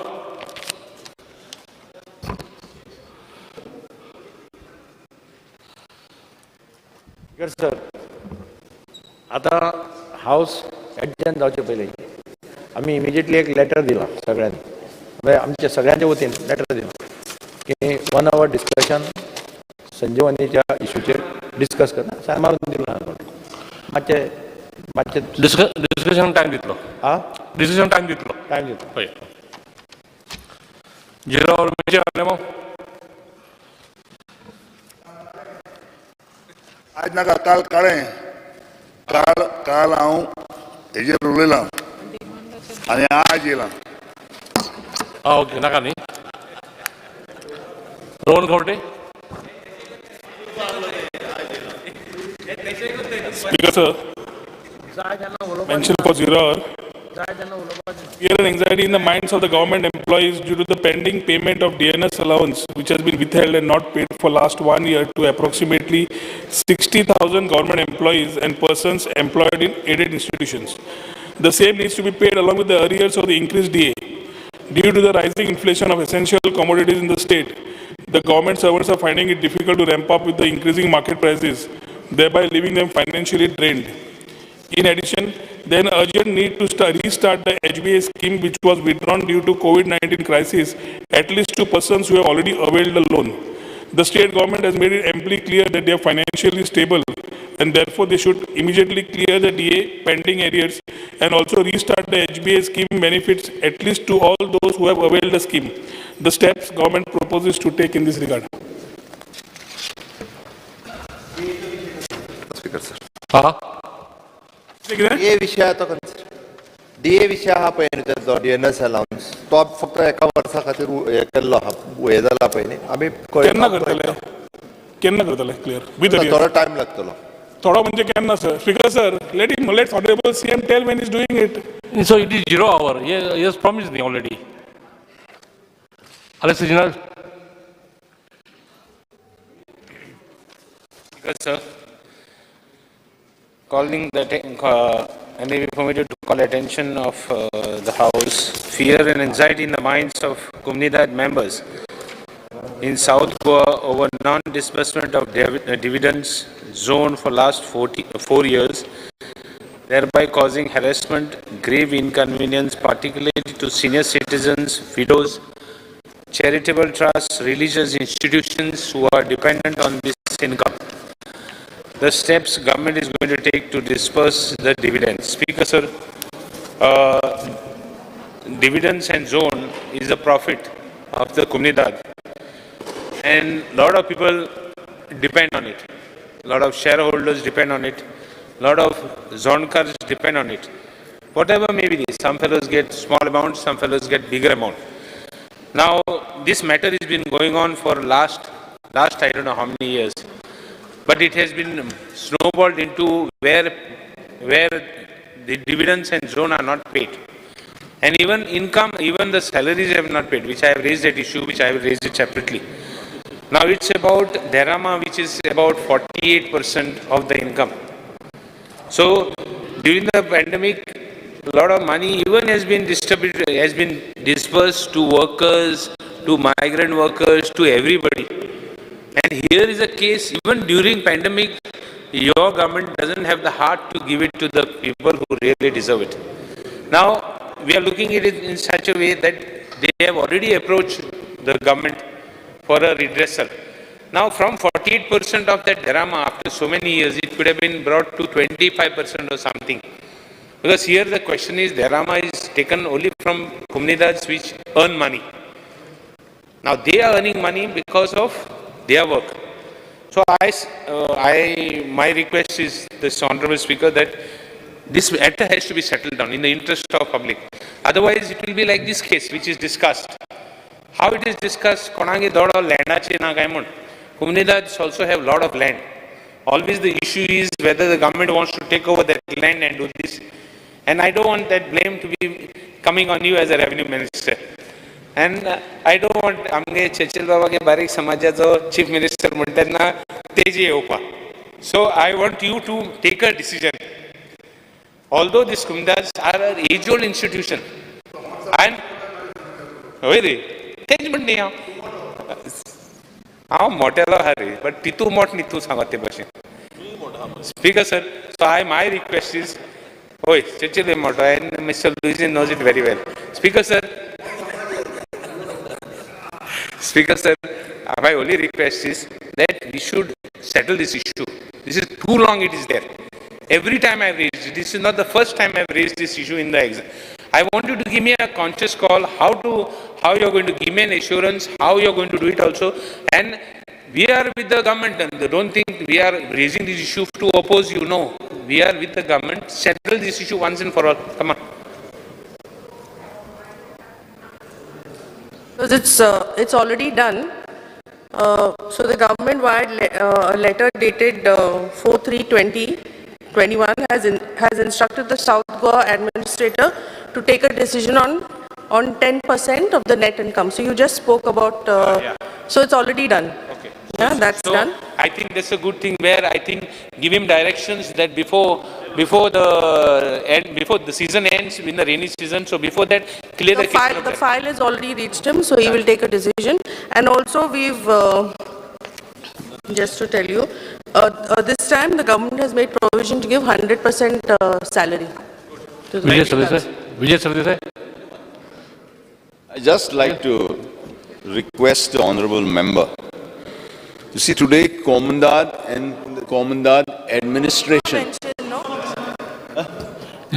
Speaker sir, आतां हावस एडजर्न जावचे पयलीं आमी इमिजिएटली एक लेटर दिलां सगळ्यांनी, म्हणजे आमच्या सगळ्यांच्या वतीन लेटर दिलां की वन our discussion संजीवनीच्या इशूचेर डिस्कस करता. सायन मारून दिलां. मातशें मातशें डिस्कशन टायम दितलो. आ डिस्कशन टायम दितलो. टायम दिता. हय, झिरो our म्हणजे मग. आज नाका, काल काळें काल काल हांव हेजेर उलयलां आनी आज येयलां. हा, ओके, नाका न्ही. Rohan Khaunte. Speaker sir, mention for zero hour. Fear and anxiety in the minds of the government employees due to the pending payment of DNS allowance, which has been withheld and not paid for last one year to approximately 60,000 government employees and persons employed in aided institutions. The same needs to be paid along with the arrears of the increased DA. Due to the rising inflation of essential commodities in the state, the government servants are finding it difficult to ramp up with the increasing market prices, thereby leaving them financially drained. In addition, there is an urgent need to restart the HBA scheme, which was withdrawn due to COVID-19 crisis, at least to persons who have already availed the loan. The state government has made it amply clear that they are financially stable and therefore they should immediately clear the DA pending arrears and also restart the HBA scheme benefits at least to all those who have availed the scheme. The steps government proposes to take in this regard. Speaker sir, हा. कितें? डीए विशय आतां डीए विशय आहा पळय न्हू, तेजो डीएनएस अलावन्स तो फक्त एका वर्सा खातीर हे केल्लो आहा, हे जाला पळय न्ही आमी. केन्ना करतले? केन्ना करतले क्लियर विथ थोडो टायम लागतलो. थोडो म्हणजे केन्ना sir? Speaker sir, let honourable CM tell when he's doing it. So it is zero hour. Yes, promise न्ही already. Alex Reginald. Speaker, sir, calling the, I may be permitted to call attention of the House, fear and anxiety in the minds of Comunidade members in South Goa over non-disbursement of dividends zone for last 4 years, thereby causing harassment, grave inconvenience, particularly to senior citizens, widows, charitable trusts, religious institutions who are dependent on this income. The steps government is going to take to disperse the dividends. Speaker, sir, dividends and zone is the profit of the Comunidade, and lot of people depend on it. Lot of shareholders depend on it. Lot of Zonkars depend on it. Whatever may be, some fellows get small amounts, some fellows get bigger amount. Now, this matter has been going on for last I don't know how many years, but it has been snowballed into where the dividends and zone are not paid. And even income, even the salaries have not paid, which I have raised that issue, which I have raised it separately. Now it's about Derama, which is about 48% of the income. So during the pandemic, a lot of money even has been distributed, has been dispersed to workers, to migrant workers, to everybody. And here is a case, even during pandemic, your government doesn't have the heart to give it to the people who really deserve it. Now, we are looking at it in such a way that they have already approached the government for a redressal. Now, from 48% of that Derama, after so many years, it could have been brought to 25% or something. Because here the question is, Derama is taken only from comunidades which earn money. Now, they are earning money because of their work. So, my request is this Honorable Speaker that this matter has to be settled down in the interest of public. Otherwise, it will be like this case which is discussed. How it is discussed, konange dodo landache na kai mun. Comunidades also have lot of land. Always the issue is whether the government wants to take over that land and do this. And I don't want that blame to be coming on you as a revenue minister. And I don't want amge Churchill Baba ke barik samajacho chief minister म्हणतात ना तेजी येवपा. So I want you to take a decision. Although these comunidades are an age-old institution, and होय रे तेच म्हणणी हांव हांव मोटेलो आहा रे, बट तितू मोठ न्ही तूं सांगत ते भाशेन. Speaker sir, so my request is, होय चर्चिल मोठो and Mr. Luizinho knows it very well. Speaker sir, Speaker sir, my only request is that we should settle this issue. This is too long it is there. Every time I've raised it, this is not the first time I've raised this issue in the exam. I want you to give me a conscious call, how you're going to give me an assurance, how you're going to do it also. And we are with the government, and don't think we are raising this issue to oppose you. No, we are with the government. Settle this issue once and for all. Come on. Because it's already done. So the government wired a letter dated 4/3/2021 has instructed the South Goa administrator to take a decision on 10% of the net income. So you just spoke about, yeah. So it's already done. Okay. Yeah, that's so done. I think that's a good thing where I think give him directions that before the season ends, in the rainy season, so before that, clear the file. The file has already reached him, so he will take a decision. And also we've, just to tell you, this time the government has made provision to give 100% salary. Vijay Sardesai. I just like to request the honorable member. You see, today, Comunidade and Comunidade administration.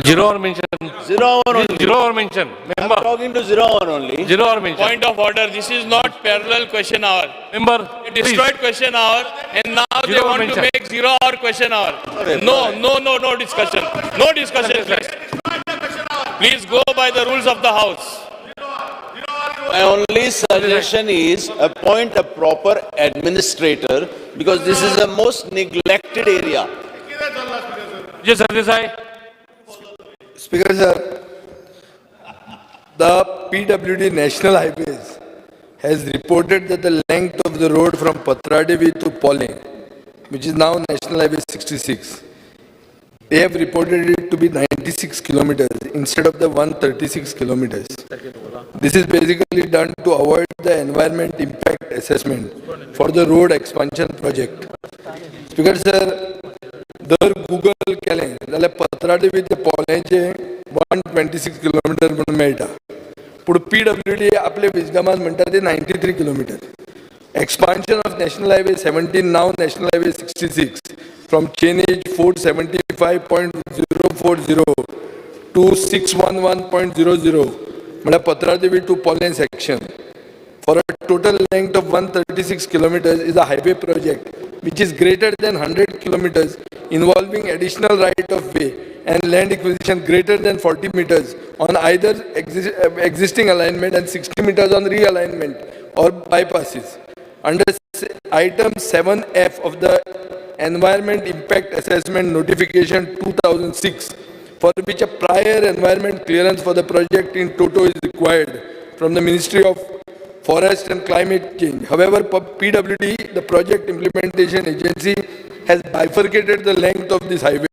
Zero hour mention. 0 hour only. 0 hour mention. Member. I'm talking to 0 hour only. 0 hour mention. Point of order. This is not parallel question hour. Member. They destroyed question hour and now they want to make 0 hour question hour. No, no, no, no discussion. No discussion, please. Please go by the rules of the house. My only suggestion is appoint a proper administrator because this is the most neglected area. Yes, sir. Speaker sir, the PWD National Highways has reported that the length of the road from Patradevi to Polem, which is now National Highway 66, they have reported it to be 96 kilometers instead of the 136 kilometers. This is basically done to avoid the environment impact assessment for the road expansion project. Speaker sir, दर Google केलें जाल्यार पत्रादेवी ते पोलेंचे 126 किलोमिटर म्हणून मेळटा, पूण PWD आपले विजडमान म्हणटा ते 93 kilometre. Expansion of National Highway 17, now National Highway 66, from chainage 475.040 to 611.00 म्हळ्यार Patradevi to Polem section for a total length of 136 kilometers is a highway project which is greater than 100 kilometers involving additional right of way and land acquisition greater than 40 meters on either existing alignment and 60 meters on realignment or bypasses. Under item 7F of the Environment Impact Assessment Notification 2006, for which a prior environment clearance for the project in toto is required from the Ministry of Forest and Climate Change. However, PWD, the project implementation agency, has bifurcated the length of this highway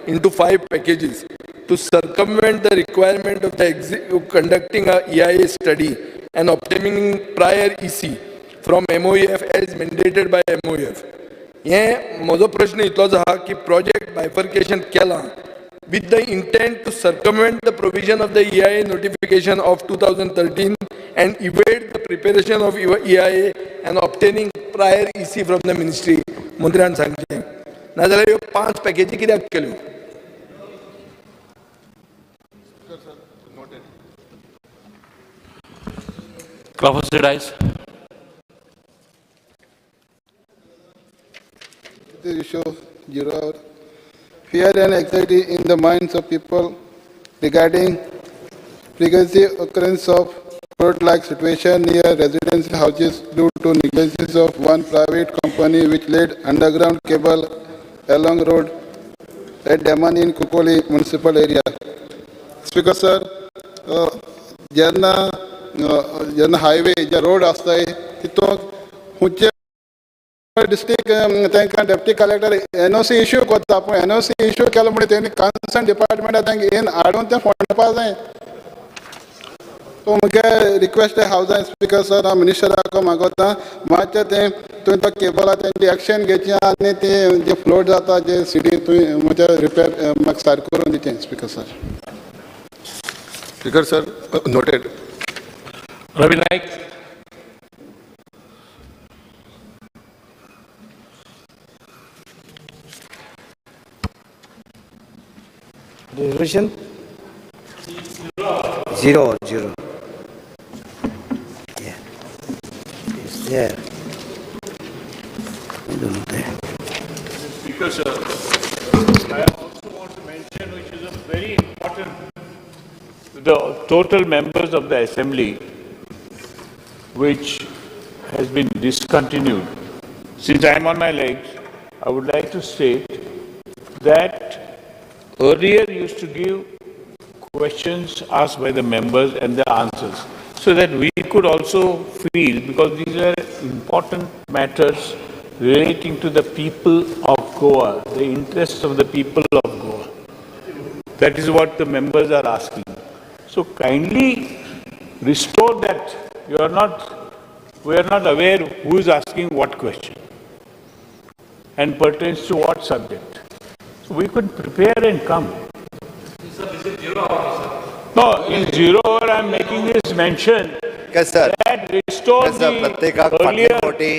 into 5 packages to circumvent the requirement of the conducting a EIA study and obtaining prior EC from MOEF as mandated by MOEF. हे म्हजो प्रश्न इतलोच आहा की प्रोजेक्ट बायफर्केशन केलां with the intent to circumvent the provision of the EIA notification of 2013 and evade the preparation of EIA and obtaining prior EC from the ministry. मंत्र्यान सांगचें नाजाल्यार ह्यो 5 पॅकेजी कित्याक केल्यो? Crawford. The issue 0 hour. Fear and anxiety in the minds of people regarding frequency occurrence of flood-like situation near residential houses due to negligence of one private company which laid underground cable along road at Daman in Kukoli municipal area. Speaker sir, जेन्ना जेन्ना हायवे जे रोड आसताय तितूंत खंयचे डिस्ट्रिक्ट तांकां डेप्टी कलेक्टर एनओसी इश्यू करता, पूण एनओसी इश्यू केलो म्हणून तेणी कन्सर्न डिपार्टमेंटा तांकां येवन हाडून तें फोंडपा जाय. सो म्हगे रिक्वेस्ट हावजान स्पीकर सर, हांव मिनिस्टराक मागोता मातशें तें तुवें तो केबला तेंची एक्शन घेवची आनी तें जे फ्लोट जाता जे सिटी तुवें म्हजें रिपेर म्हाका सारकें करून दिवचें speaker sir. Speaker sir, noted. Ravi Naik. Resolution 0 0. Yeah, it's there. I don't know there. Speaker sir, I also want to mention, which is a very important, the total members of the assembly, which has been discontinued. Since I am on my legs, I would like to state that earlier used to give questions asked by the members and the answers, so that we could also feel, because these are important matters relating to the people of Goa, the interests of the people of Goa. That is what the members are asking. So kindly restore that. You are not, we are not aware who is asking what question and pertains to what subject. So we could prepare and come. No, in 0 hour I am making this mention. Yes, sir. That restore yes, sir. the प्रत्येकाक फाटले earlier फावटी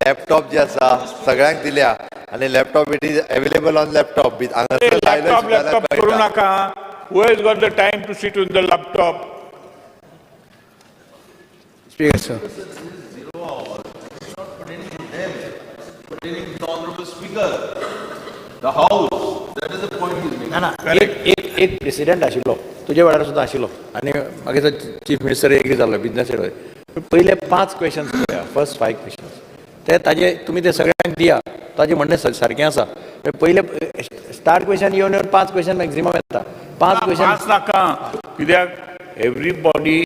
लॅपटॉप जे आसा सगळ्यांक दिल्या आनी laptop it is available on laptop. हांगासर लायलो laptop जाल्यार laptop करू कळटा. नाका. Who has got the time to sit on the laptop? Speaker sir. Pertaining to the Honorable Speaker, the House, that is the point he is making. ना ना, एक एक एक प्रेसिडेंट आशिल्लो तुजे वेळार सुद्दां आशिल्लो आनी मागीर तो चीफ मिनिस्टर एग्री जाल्लो बिजनस हेड. पयले 5 क्वेश्चन्स पळया, फर्स्ट 5 क्वेश्चन्स ते ताजे तुमी ते सगळ्यांक दिया. ताजें म्हणणें सारकें आसा. पयले स्टार्ट क्वेश्चन येवन येवन 5 क्वेश्चन मॅक्झिमम येता. 5 क्वेश्चन 5 नाका, कित्याक everybody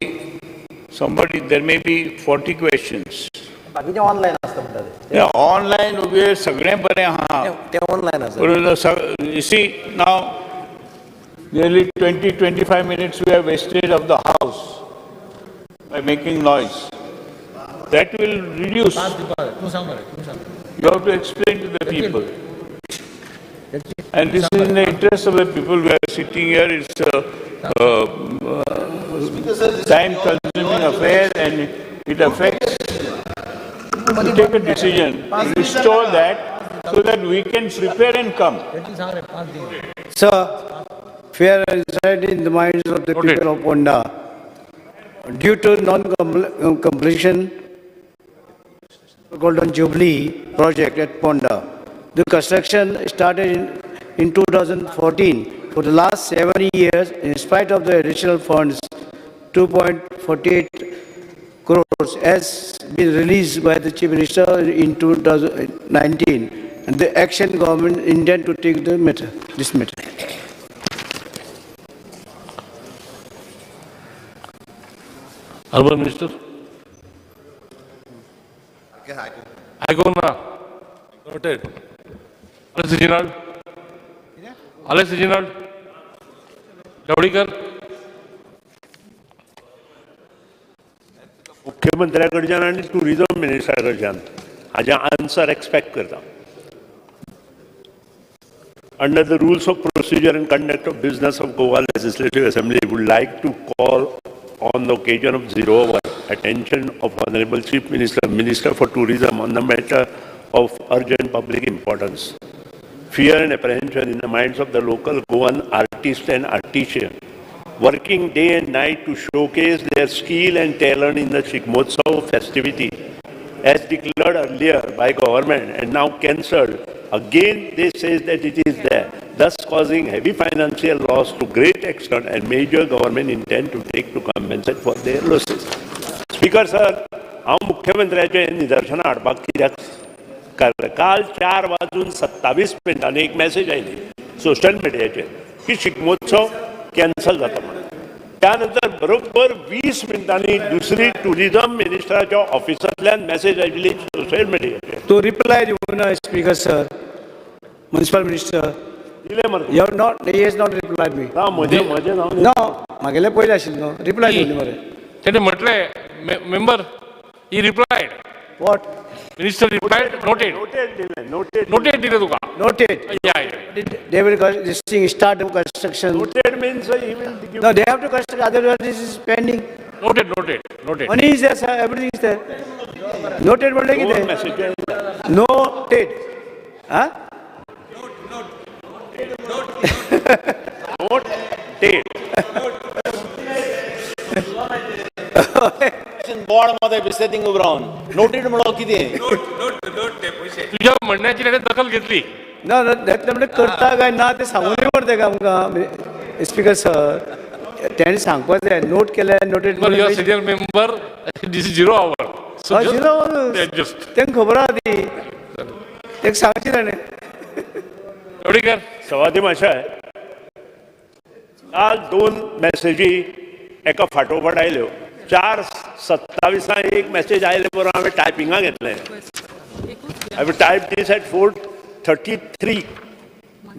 somebody there may be 40 questions. बाकीचे ऑनलायन आसता म्हणटा ते. ऑनलायन वगैरे सगळें बरें आहा, ते ऑनलायन आसा. You see now nearly 20-25 minutes we have wasted of the house by making noise. That will reduce. You have to explain to the people. And this is in the interest of the people. We are sitting here. It's a time-consuming affair and it affects. To take a decision, restore that so that we can prepare and come. Sir, fear is in the minds of the people of Ponda. Due to non-completion Golden Jubilee project at Ponda. The construction started in 2014. For the last 7 years, in spite of the additional funds, 2.48 crores has been released by the Chief Minister in 2019. And the action government intend to take the matter, this matter. Urban Minister. आयकूंक ना. Noted. Alex Reginald. Alex Reginald. Dhavalikar. मुख्यमंत्र्या कडच्यान आनी टुरिजम मिनिस्टरा कडच्यान हाजें आन्सर एक्सपेक्ट करता. Under the rules of procedure and conduct of business of Goa Legislative Assembly, would like to call on the occasion of zero hour attention of Honorable Chief Minister, Minister for Tourism on the matter of urgent public importance. Fear and apprehension in the minds of the local Goan artists and artisans working day and night to showcase their skill and talent in the Shigmotsav festivity, as declared earlier by government and now cancelled. Again, they say that it is there, thus causing heavy financial loss to great extent and major government intent to take to compensate for their losses. Speaker sir, हांव मुख्यमंत्र्याचें निदर्शनां हाडपाक कित्याक कारण काल 4 वाजून 27 मिनटांनी एक मॅसेज आयली सोशल मिडियाचेर की शिगमोत्सव कॅन्सल जाता म्हणून. त्यानंतर बरोबर 20 मिनटांनी दुसरी टुरिझम मिनिस्टराच्या ऑफिसांतल्यान मॅसेज आयिल्ली सोशल मिडियाचेर. तो रिप्लाय दिवंक ना, स्पीकर सर, म्युनिसिपल मिनिस्टर. दिले मरे. You have not, he has not replied me. ना, म्हजें नांव. ना, म्हागेलें पयलें आशिल्लें न्हू, रिप्लाय दिवनी मरे. तेणे म्हटलें, member, he replied. What? Minister replied, noted. Noted दिलें, नोटेड. नोटेड दिलें तुका. Noted. Yeah. They will this thing start the construction. Noted means he will give. No, they have to construct, otherwise this is pending. Noted, noted, noted. Money is there, sir, everything is there. Noted म्हणलें दोन कितें? मॅसेज. Noted. हा? नोटेड. बोर्ड मध्ये दिसता थिंग उबो रावन नोटेड म्हणलो कितें? तुझ्या म्हणण्याची ताणें दखल घेतली. ना ना, घेतलें म्हणजे करता काय ना तें सांगून मरे तेका आमकां, स्पीकर सर. तेणें सांगपाक जाय नोट केलें, noted. Your senior member, this is zero hour. हय, zero hour. Just तांकां खबर आहा ती, ताका सांगचें ताणें. dhavalikar. सवादी माशाय, काल दोन मॅसेजी एका फाटोफाट आयल्यो. 4:27 एक मॅसेज आयले बरोबर हांवें टायपिंगाक घेतलें. I will type this at 4:33,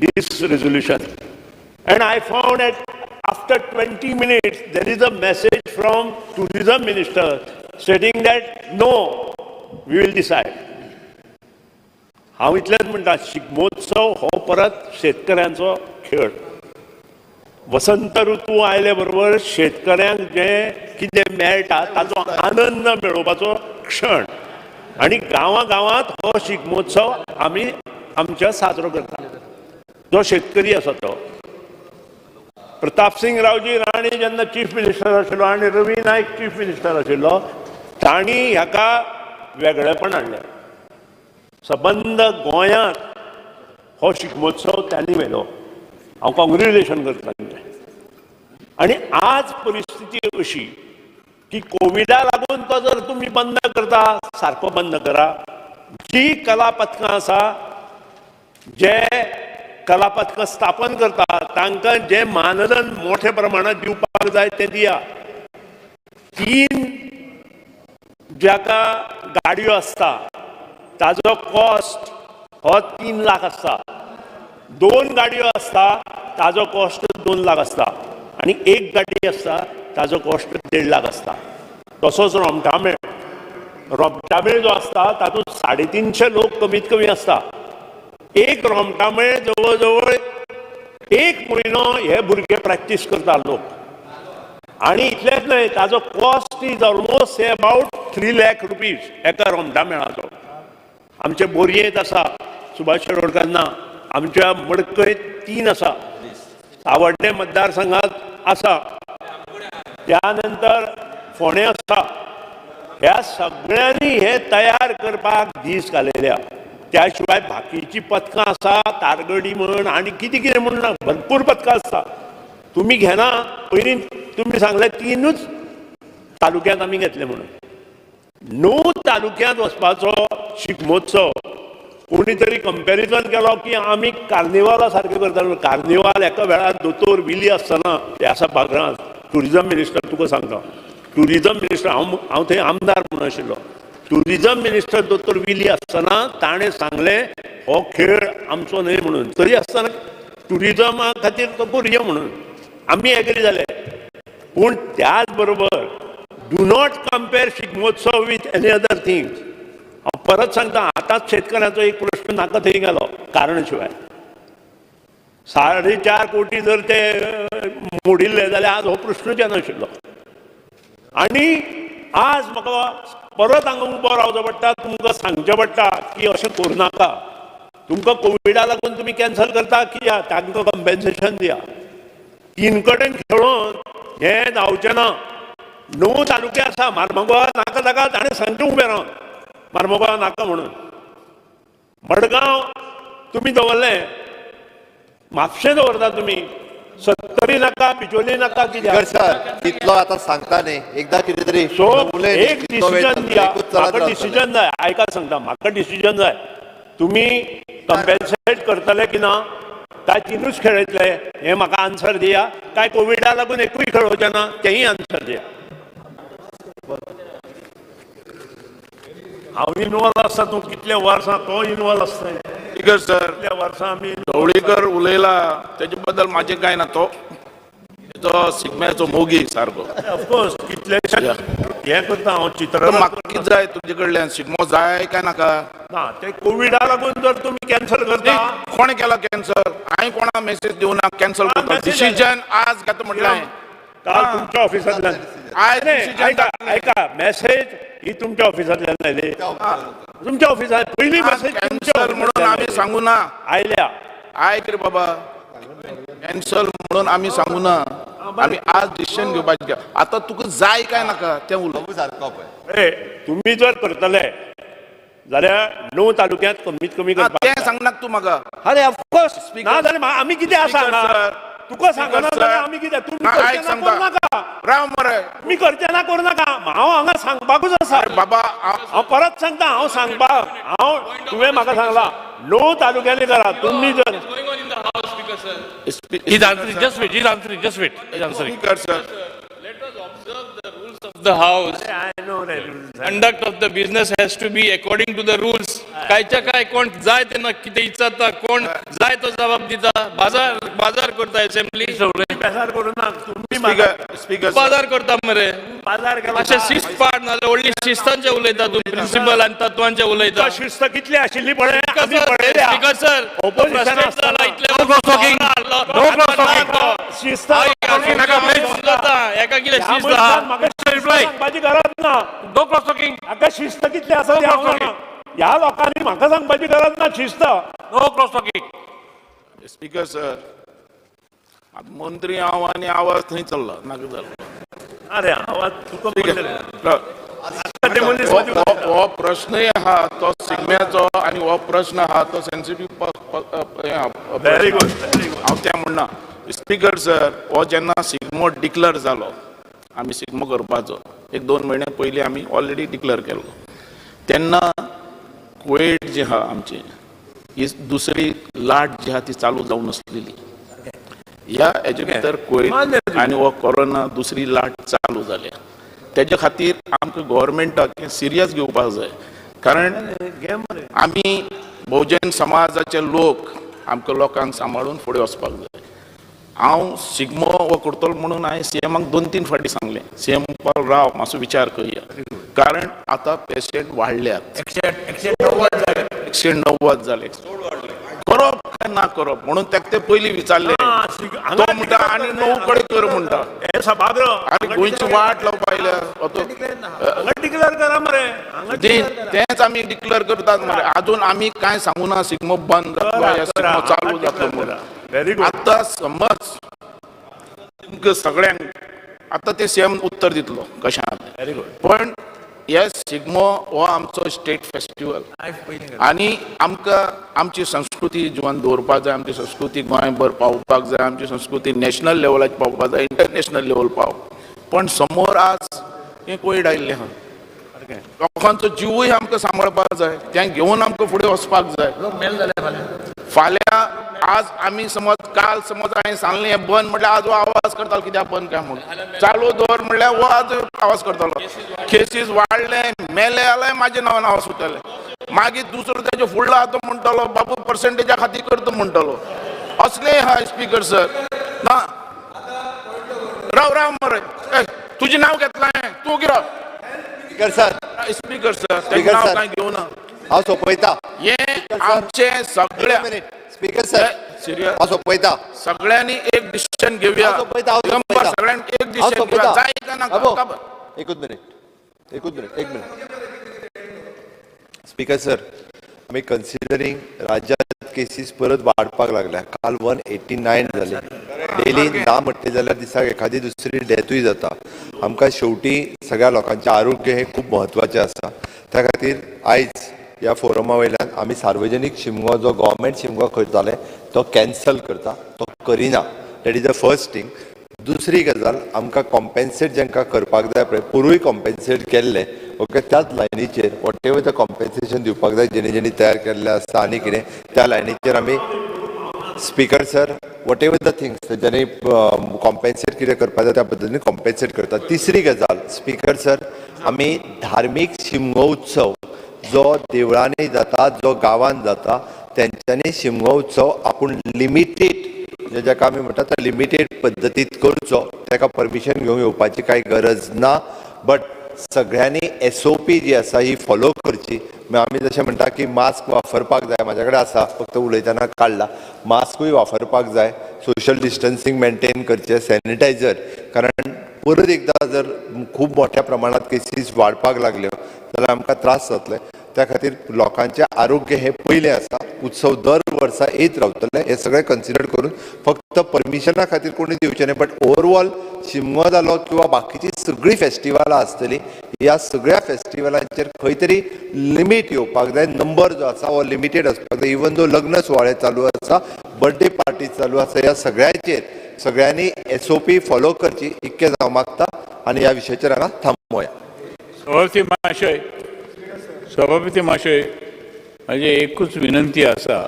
this resolution, and I found at after 20 minutes there is a message from tourism minister stating that no, we will decide. हांव इतलेंच म्हणटा, शिगमोत्सव हो परत शेतकऱ्यांचो खेळ. वसंत ऋतू आयले बरोबर शेतकऱ्यांक जें कितें मेळटा ताचो आनंद मेळोवपाचो क्षण आनी गांवां गांवांत हो शिगमोत्सव आमी आमच्या साजरो करता. जो शेतकरी आसा तो प्रतापसिंग रावजी राणे जेन्ना चीफ मिनिस्टर आशिल्लो आनी रवी नायक चीफ मिनिस्टर आशिल्लो, तांणी हाका वेगळेपण हाडलें. सबंद गोंयांत हो शिगमोत्सव त्यांनी व्हेलो. हांव कॉंग्रेच्युलेशन करता तांचें. आनी आज परिस्थिती अशी की कोविडा लागून तो जर तुमी बंद करता, सारको बंद करा. जी कला पथकां आसा, जे कला पथकां स्थापन करता, तांकां जें मानधन मोठ्या प्रमाणात दिवपाक जाय तें दिया. तीन जाका गाडयो आसता ताजो कॉस्ट हो 3 लाख आसता, दोन गाडयो आसता ताजो कॉस्ट 2 लाख आसता आनी एक गाडी आसता ताजो कॉस्ट 1.5 लाख आसता. तसोच रोमटामेळ. रोमटामेळ जो आसता तातूंत 350 लोक कमीत कमी आसता. एक रोमटामेळ जवळ जवळ एक म्हयनो हे भुरगे प्रॅक्टीस करता लोक. आनी इतलेंच न्हय, ताजो cost is almost about ₹3 lakh एका रोमटामेळाचो. आमचे बोरयेंत आसा, सुभाष शिरोडकारांना, आमच्या मडकयत तीन आसा, सावड्डें मतदारसंघात आसा, त्यानंतर फोंडें आसा. ह्या सगळ्यांनी हे तयार करपाक दीस घालयल्या. त्या शिवाय बाकीची पथकां आसा, तारगडी म्हण आनी कितें कितें म्हण ना, भरपूर पथकां आसता. तुमी घेना. पयलीं तुमी सांगलें 3च तालुक्यांत आमी घेतले म्हणून. 9 तालुक्यांत वचपाचो शिगमोत्सव कोणी तरी कंपॅरिजन केलो की आमी कार्निवाला सारकें करताले. कार्निवाल एका वेळार दोतोर विली आसतना ते आसा बागरांत टुरिजम मिनिस्टर, तुका सांगता, टुरिजम मिनिस्टर, हांव थंय आमदार म्हणून आशिल्लो. टुरिजम मिनिस्टर दोतोर विली आसतना ताणें सांगलें हो खेळ आमचो न्हय म्हणून. तरी आसतना टुरिजमा खातीर तो करुया म्हणून आमी एग्री जाले. पूण त्याच बरोबर do not compare Shigmotsav with any other things. हांव परत सांगता, आतांच शेतकऱ्यांचो एक प्रश्न नाका थंय गेलो कारण शिवाय. 4.5 कोटी जर ते मोडिल्ले जाल्यार आज हो प्रश्नूच येनाशिल्लो. आनी आज म्हाका परत हांगा उबो रावचो पडटा, तुमकां सांगचें पडटा की अशें करूं नाका. तुमकां कोविडा लागून तुमी कॅन्सल करता कित्याक, तांकां कंपेन्सेशन दिया. 3 कडेन खेळोन हें जावचें ना. 9 तालुके आसा, मार्मगोवा नाका ताका ताणें सांगचें उबें रावन मार्मगोवा नाका म्हणून. मडगांव तुमी दवरलें, म्हापशें दवरता तुमी, 70 नाका, बिचोली नाका, कित्याक? सर तितलो आतां सांगता न्ही, एकदां कितें तरी सो एक डिसिजन दिया. म्हाका डिसिजन जाय, आयका सांगता, म्हाका डिसिजन जाय. तुमी कंपेन्सेट करतले की ना, काय 3च खेळयतले हें म्हाका आन्सर दिया. काय कोविडा लागून एकूय खेळोवचें ना तेंय आन्सर दिया. हांव इनवॉल्व आसता, तूं कितले वर्सां तो इनवॉल्व आसता. स्पीकर सर, कितल्या वर्सां आमी ढवळीकर उलयला तेजे बद्दल म्हाजें कांय ना. तो तो शिगम्याचो मोगी सारको. ऑफकोर्स कितलेशे हें करता हांव चित्र. म्हाका कितें जाय तुजे कडल्यान, शिगमो जाय काय नाका? ना, ते कोविडा लागून जर तुमी कॅन्सल करता. कोणें केला कॅन्सल? हांवें कोणा मेसेज दिवना कॅन्सल करता. डिसिजन आज घेता म्हटलें हांवें. काल तुमच्या ऑफिसांतल्यान आयज. आयका आयका, मेसेज ही तुमच्या ऑफिसांतल्यान आयली. तुमच्या ऑफिसांत पयली मेसेज कॅन्सल म्हणून आमी सांगू ना आयल्या. आयक रे बाबा, कॅन्सल म्हणून आमी सांगू ना. आमी आज डिसिजन घेवपाचें. आतां तुका जाय काय नाका तें उलोव. तुमी जर करतले जाल्यार 9 तालुक्यांत कमीत कमी करपाक तें सांगनाका तूं म्हाका. अरे ऑफकोर्स ना जाल्यार आमी कितें आसा तुका सांगना जाल्यार आमी कितें? तुमी करचें ना करूं नाका. राव मरे, तुमी करचें ना करूं नाका. हांव हांगा सांगपाकूच आसा बाबा. हांव परत सांगता, हांव सांगपाक, हांव तुवें म्हाका सांगला 9 तालुक्यांनी करा. तुमी जर He's answering. Just wait. He's answering. Just wait. He's answering. Speaker, sir. Let us observe the rules of the house. I know that. Conduct of the business has to be according to the rules. कायच्या काय कोण जाय ते ना कितें इचारता, कोण जाय तो जबाब दिता. बाजार बाजार करता असेंब्ली. बाजार करू ना तुम्ही. स्पीकर बाजार करता मरे. बाजार केला अशें शिस्त पाड ना जाल्यार व्हडली शिस्तांचे उलयता तूं. प्रिन्सिपल आनी तत्वांचे उलयता. शिस्त कितली आशिल्ली पळय आमी पळयल्या. स्पीकर सर, शिस्त एका कितें शिस्त सांगपाची गरज ना. No cross talking. म्हाका शिस्त कितली आसा ती हांव जाणा. ह्या लोकांनी म्हाका सांगपाची गरज ना शिस्त. No cross talking. Speaker sir, मंत्री हांव आनी आवाज थंय चल्ला नाका जालो. अरे आवाज तुका हो प्रश्नय आहा तो शिगम्याचो आनी हो प्रश्न आहा तो सेन्सिटीव. Very good. हांव तें म्हणना. स्पीकर सर, हो जेन्ना शिगमो डिक्लेर जालो, आमी शिगमो करपाचो 1-2 म्हयने पयलीं आमी ऑलरेडी डिक्लेर केलो. तेन्ना कोविड जी आहा आमची ही दुसरी लाट जी आहा ती चालू जावन आसलेली. ह्या हेजे भितर कोविड आनी हो कोरोना दुसरी लाट चालू जाल्या. तेजे खातीर आमकां गोवोरमेंटाक हें सिरियस घेवपाक जाय. कारण आमी भोवजन समाजाचे लोक, आमकां लोकांक सांबाळून फुडें वचपाक जाय. हांव शिगमो हो करतलो म्हणून हांवें सीएमाक 2-3 फावटी सांगलें, सीएम म्हणपाक राव मातसो विचार करया, कारण आतां पेशंट वाडल्यात. 190 जाले. करप काय ना करप म्हणून ताका ते पयलीं विचारलें. तो म्हणटा आनी 9 कडेन कर म्हणटा. आनी गोंयची वाट लावपा आयल्या. डिक्लेर करा मरे. तेंच आमी डिक्लेर करतात मरे. आजून आमी कांय सांगू ना शिगमो बंद जातलो या शिगमो चालू जातलो म्हणून. आतां समज तुमकां सगळ्यांक आतां ते सीएम उत्तर दितलो कशें आहा तें. पण हे शिगमो हो आमचो स्टेट फेस्टिवल आनी आमकां आमची संस्कृती जिवन दवरपाक जाय, आमची संस्कृती गोंयभर पावोवपाक जाय, आमची संस्कृती नॅशनल लेवलाचेर पावोवपाक जाय, इंटरनॅशनल लेवल पाव. पण समोर आज हें कोवीड आयिल्लें आहा, लोकांचो जिवूय आमकां सांबाळपाक जाय, तें घेवन आमकां फुडें वचपाक जाय. फाल्यां आज आमी समज काल समज हांवें सांगलें हें बंद म्हटल्यार आज हो आवाज करतालो कित्याक बंद काय म्हणून, चालू दवर म्हटल्यार हो आज आवाज करतालो. केसीस वाडले मेले जाल्यार म्हाजे नांवान आवाज सुट्टले, मागीर दुसरो तेजे फुडलो आहा तो म्हणटलो बाबू पर्संटेजा खातीर करता म्हणटलो. असलें आहा स्पीकर सर. ना राव राव मरे, तुजें नांव घेतलां हांवें, तूं कितें स्पीकर सर, स्पीकर सर तेजें नांव कांय घेवना, हांव सोंपयता हें आमचें सगळ्या. स्पीकर सर सिरियस हांव सोंपयता, सगळ्यांनी एक डिसिजन घेवया, सगळ्यांनी एक डिसिजन घेवया, जाय काय नाका. एकूच मिनिट, एकूच मिनिट, एक मिनिट. स्पीकर सर, आमी कन्सिडरींग राज्यांत केसीस परत वाडपाक लागल्या. काल 189 जाले डेली, ना म्हटलें जाल्यार दिसाक एखादी दुसरी डेथूय जाता. आमकां शेवटी सगळ्या लोकांचें आरोग्य हें खूब म्हत्वाचें आसा. त्या खातीर आयज ह्या फोरमा वयल्यान आमी सार्वजनीक शिमगो जो गव्हर्मेंट शिमगो करताले तो कॅन्सल करता, तो करिना. That is the first thing. दुसरी गजाल, आमकां कॉम्पेन्सेट जांकां करपाक जाय पळय, पोरूय कॉम्पेन्सेट केल्लें, ओके, त्याच लायनीचेर what ever the compensation दिवपाक जाय जेणे जेणे तयार केल्लें आसता आनी कितें त्या लायनीचेर आमी speaker sir whatever the things तेंच्यांनी कॉम्पेन्सेट कितें करपाक जाय त्या पद्दतीन कॉम्पेन्सेट करता. तिसरी गजाल स्पीकर सर, आमी धार्मीक शिमगो उत्सव जो देवळांनी जाता, जो गांवांत जाता, तेंच्यांनी शिमगो उत्सव आपूण लिमिटेड, जाका आमी म्हणटा त्या लिमिटेड पद्दतींत करचो, ताका परमिशन घेवंक येवपाची कांय गरज ना. बट सगळ्यांनी SOP जी आसा ही फॉलो करची. आमी जशें म्हणटा की मास्क वापरपाक जाय, म्हाज्या कडेन आसा फक्त उलयतना काडला, मास्कूय वापरपाक जाय, सोशल डिस्टन्सींग मेनटेन करचें, सॅनिटायझर, कारण परत एकदां जर खूब मोठ्या प्रमाणांत केसीस वाडपाक लागल्यो जाल्यार आमकां त्रास जातले. त्या खातीर लोकांचें आरोग्य हें पयलें आसा. उत्सव दर वर्सा येत रावतले हें सगळें कन्सिडर करून फक्त परमिशना खातीर कोणी दिवचें न्हय, बट ओवरऑल शिमगो जालो किंवा बाकीची सगळीं फेस्टिवलां आसतलीं, ह्या सगळ्या फेस्टिवलांचेर खंय तरी लिमीट येवपाक जाय. नंबर जो आसा हो लिमिटेड आसपाक जाय. इवन दो लग्न सुवाळे चालू आसा, बर्थडे पार्टी चालू आसा, ह्या सगळ्यांचेर सगळ्यांनी SOP follow करची इतकें हांव मागता आनी ह्या विशयाचेर हांगा थांबोया. सभापती महाशय, सभापती महाशय, म्हाजी एकूच विनंती आसा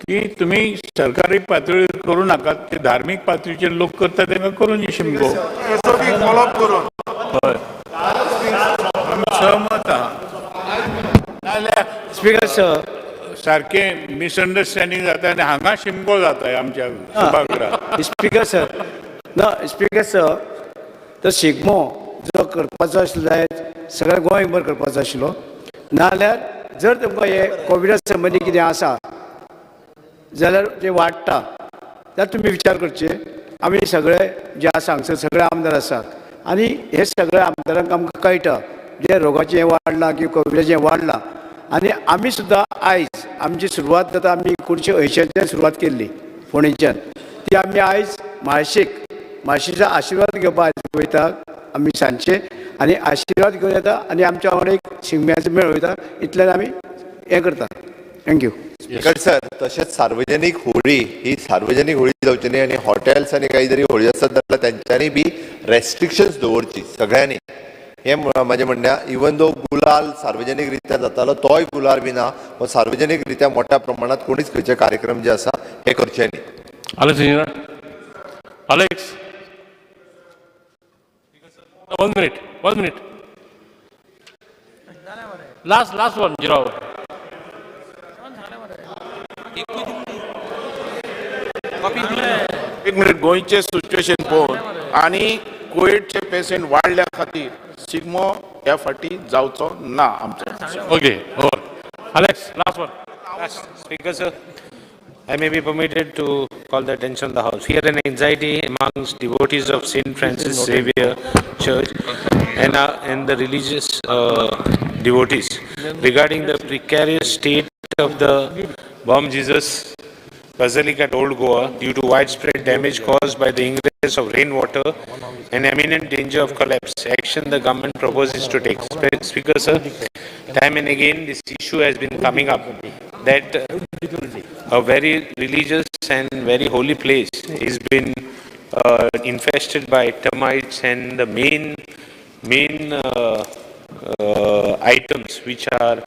की तुमी सरकारी पातळीर करूं नाकात, ते धार्मीक पातळीचेर लोक करता तांकां करून शिमगो. हय, आमी सहमत आहा. स्पीकर सर, सारकें मिसअंडरस्टँडींग जाता आनी हांगा शिमगो जाता आमच्या सभागृहात. स्पीकर सर, ना स्पीकर सर, तो शिगमो जो करपाचो आशिल्लो जायत सगळ्या गोंयभर करपाचो आशिल्लो, नाजाल्यार जर तुमकां हे कोविडा संबंदी कितें आसा जाल्यार ते वाडटा जाल्यार तुमी विचार करचे. आमी सगळे जे आसा हांगसर सगळे आमदार आसात आनी हे सगळे आमदारांक आमकां कळटा जे रोगाचें हें वाडलां किंवा कोविडाचें वाडलां आनी आमी सुद्दां आयज आमची सुरवात जाता, आमी 1980च्यान सुरवात केल्ली फोंडेच्यान, ती आमी आयज म्हाळशेक म्हाळशेचो आशिर्वाद घेवपाक आयज वयता आमी सांजचे आनी आशिर्वाद घेवन येता आनी आमच्या वांगडा एक शिगम्याचो मेळ वयता, इतल्यान आमी हें करता. Thank you. Speaker sir, तशेंच सार्वजनीक होळी ही सार्वजनीक होळी जावची न्ही आनी हॉटेल्स आनी काही जरी होळी आसत जाल्यार तेंच्यांनी बी रेस्ट्रिक्शन्स दवरची सगळ्यांनी. हें म्हाजें म्हणणें. इवन दो गुलाल सार्वजनीक रित्या जातालो तोय गुलाल बी ना, हो सार्वजनीक रित्या मोठ्या प्रमाणात कोणीच खंयचे कार्यक्रम जे आसा हे करचे न्ही. Alex engineer, Alex, 1 minute, 1 minute, last last one zero. एक मिनिट, गोंयचें सिच्युएशन पळोवन आनी कोविडचे पेशंट वाडल्या खातीर शिगमो ह्या फाटी जावचो ना आमचो. Okay, Alex, last one. Speaker sir, I may be permitted to call the attention of the House. Fear and anxiety amongst devotees of St. Francis Xavier Church and the religious devotees regarding the precarious state of the Bom Jesus Basilica at Old Goa due to widespread damage caused by the ingress excess of rainwater and imminent danger of collapse. Action the government proposes to take. Speaker, sir, time and again this issue has been coming up that a very religious and very holy place has been infested by termites, and the main items which are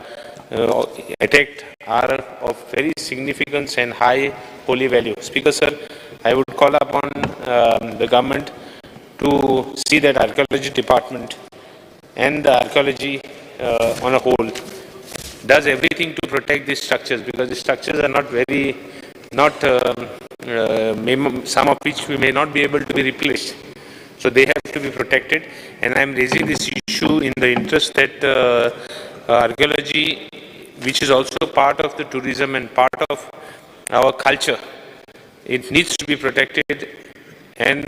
attacked are of very significance and high holy value. Speaker, sir, I would call upon the government to see that archaeology department and the archaeology on a whole does everything to protect these structures, because the structures are not very, some of which we may not be able to be replaced. So they have to be protected, and I am raising this issue in the interest that archaeology, which is also part of the tourism and part of our culture, it needs to be protected, and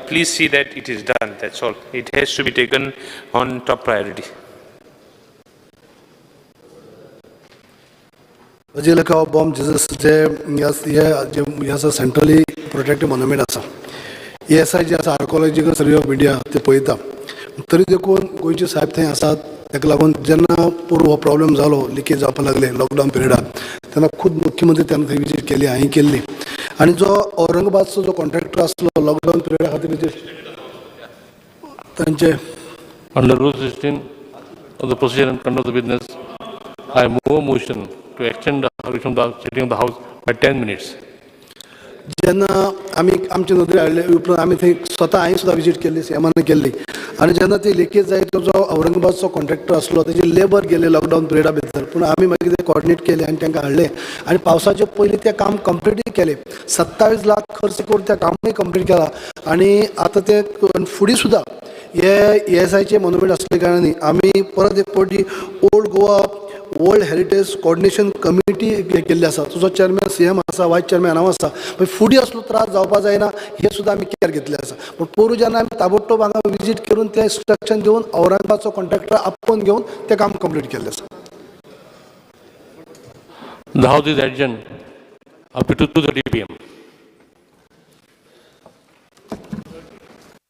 please see that it is done. That's all. It has to be taken on top priority. Basilica of Bom Jesus जे हे आसा सेंट्रली प्रोटेक्टेड मोन्युमेंट आसा. एएसआय जे आसा आर्कोलॉजिकल सर्वे ऑफ इंडिया ते पळयता. तरी देखून गोंयचे साहेब थंय आसात, ताका लागून जेन्ना पोरूं हो प्रॉब्लेम जालो, लिकेज जावपाक लागले लॉकडावन पिरियडाक, तेन्ना खूद मुख्यमंत्री तेन्ना थंय विजीट केली, हांवें केल्ली. आनी जो औरंगाबादचो जो कॉन्ट्रॅक्टर आसलो लॉकडावन पिरियडा खातीर तांचे Under Rule 16 of the Procedure and Conduct of the Business, I move a motion to extend the duration of the sitting of the House by 10 minutes. जेन्ना आमी आमचे नदरे हाडले उपरांत आमी थंय स्वता हांवें सुद्दां विजीट केल्ली, सीएमान केल्ली. आनी जेन्ना ती लिकेज जायत तो जो औरंगाबादचो कॉन्ट्रॅक्टर आसलो तेजी लेबर गेले लॉकडावन पिरियडा भितर, पूण आमी मागीर ते कॉर्डिनेट केले आनी तांकां हाडले आनी पावसाचे पयलीं तें काम कंप्लिटूय केलें. 27 लाख खर्च करून तें कामूय कंप्लीट केलां. आनी आतां तें फुडें सुद्दां हे एएसआयचे मोन्युमेंट आसले कारणान आमी परत एक फावटी old Goa world heritage coordination committee केल्ली आसा. तुजो चेअरमॅन सीएम आसा, वायस चेअरमॅन हांव आसा. मागीर फुडें असलो त्रास जावपा जायना हें सुद्दां आमी केअर घेतलें आसा. पूण पोरूं जेन्ना आमी ताबडतोब हांगा विजीट करून तें इन्स्ट्रक्शन दिवन औरंगाबादचो कॉन्ट्रॅक्टर आपोवन घेवन तें काम कंप्लीट केल्लें आसा. The House is adjourned up to 2:30 p.m.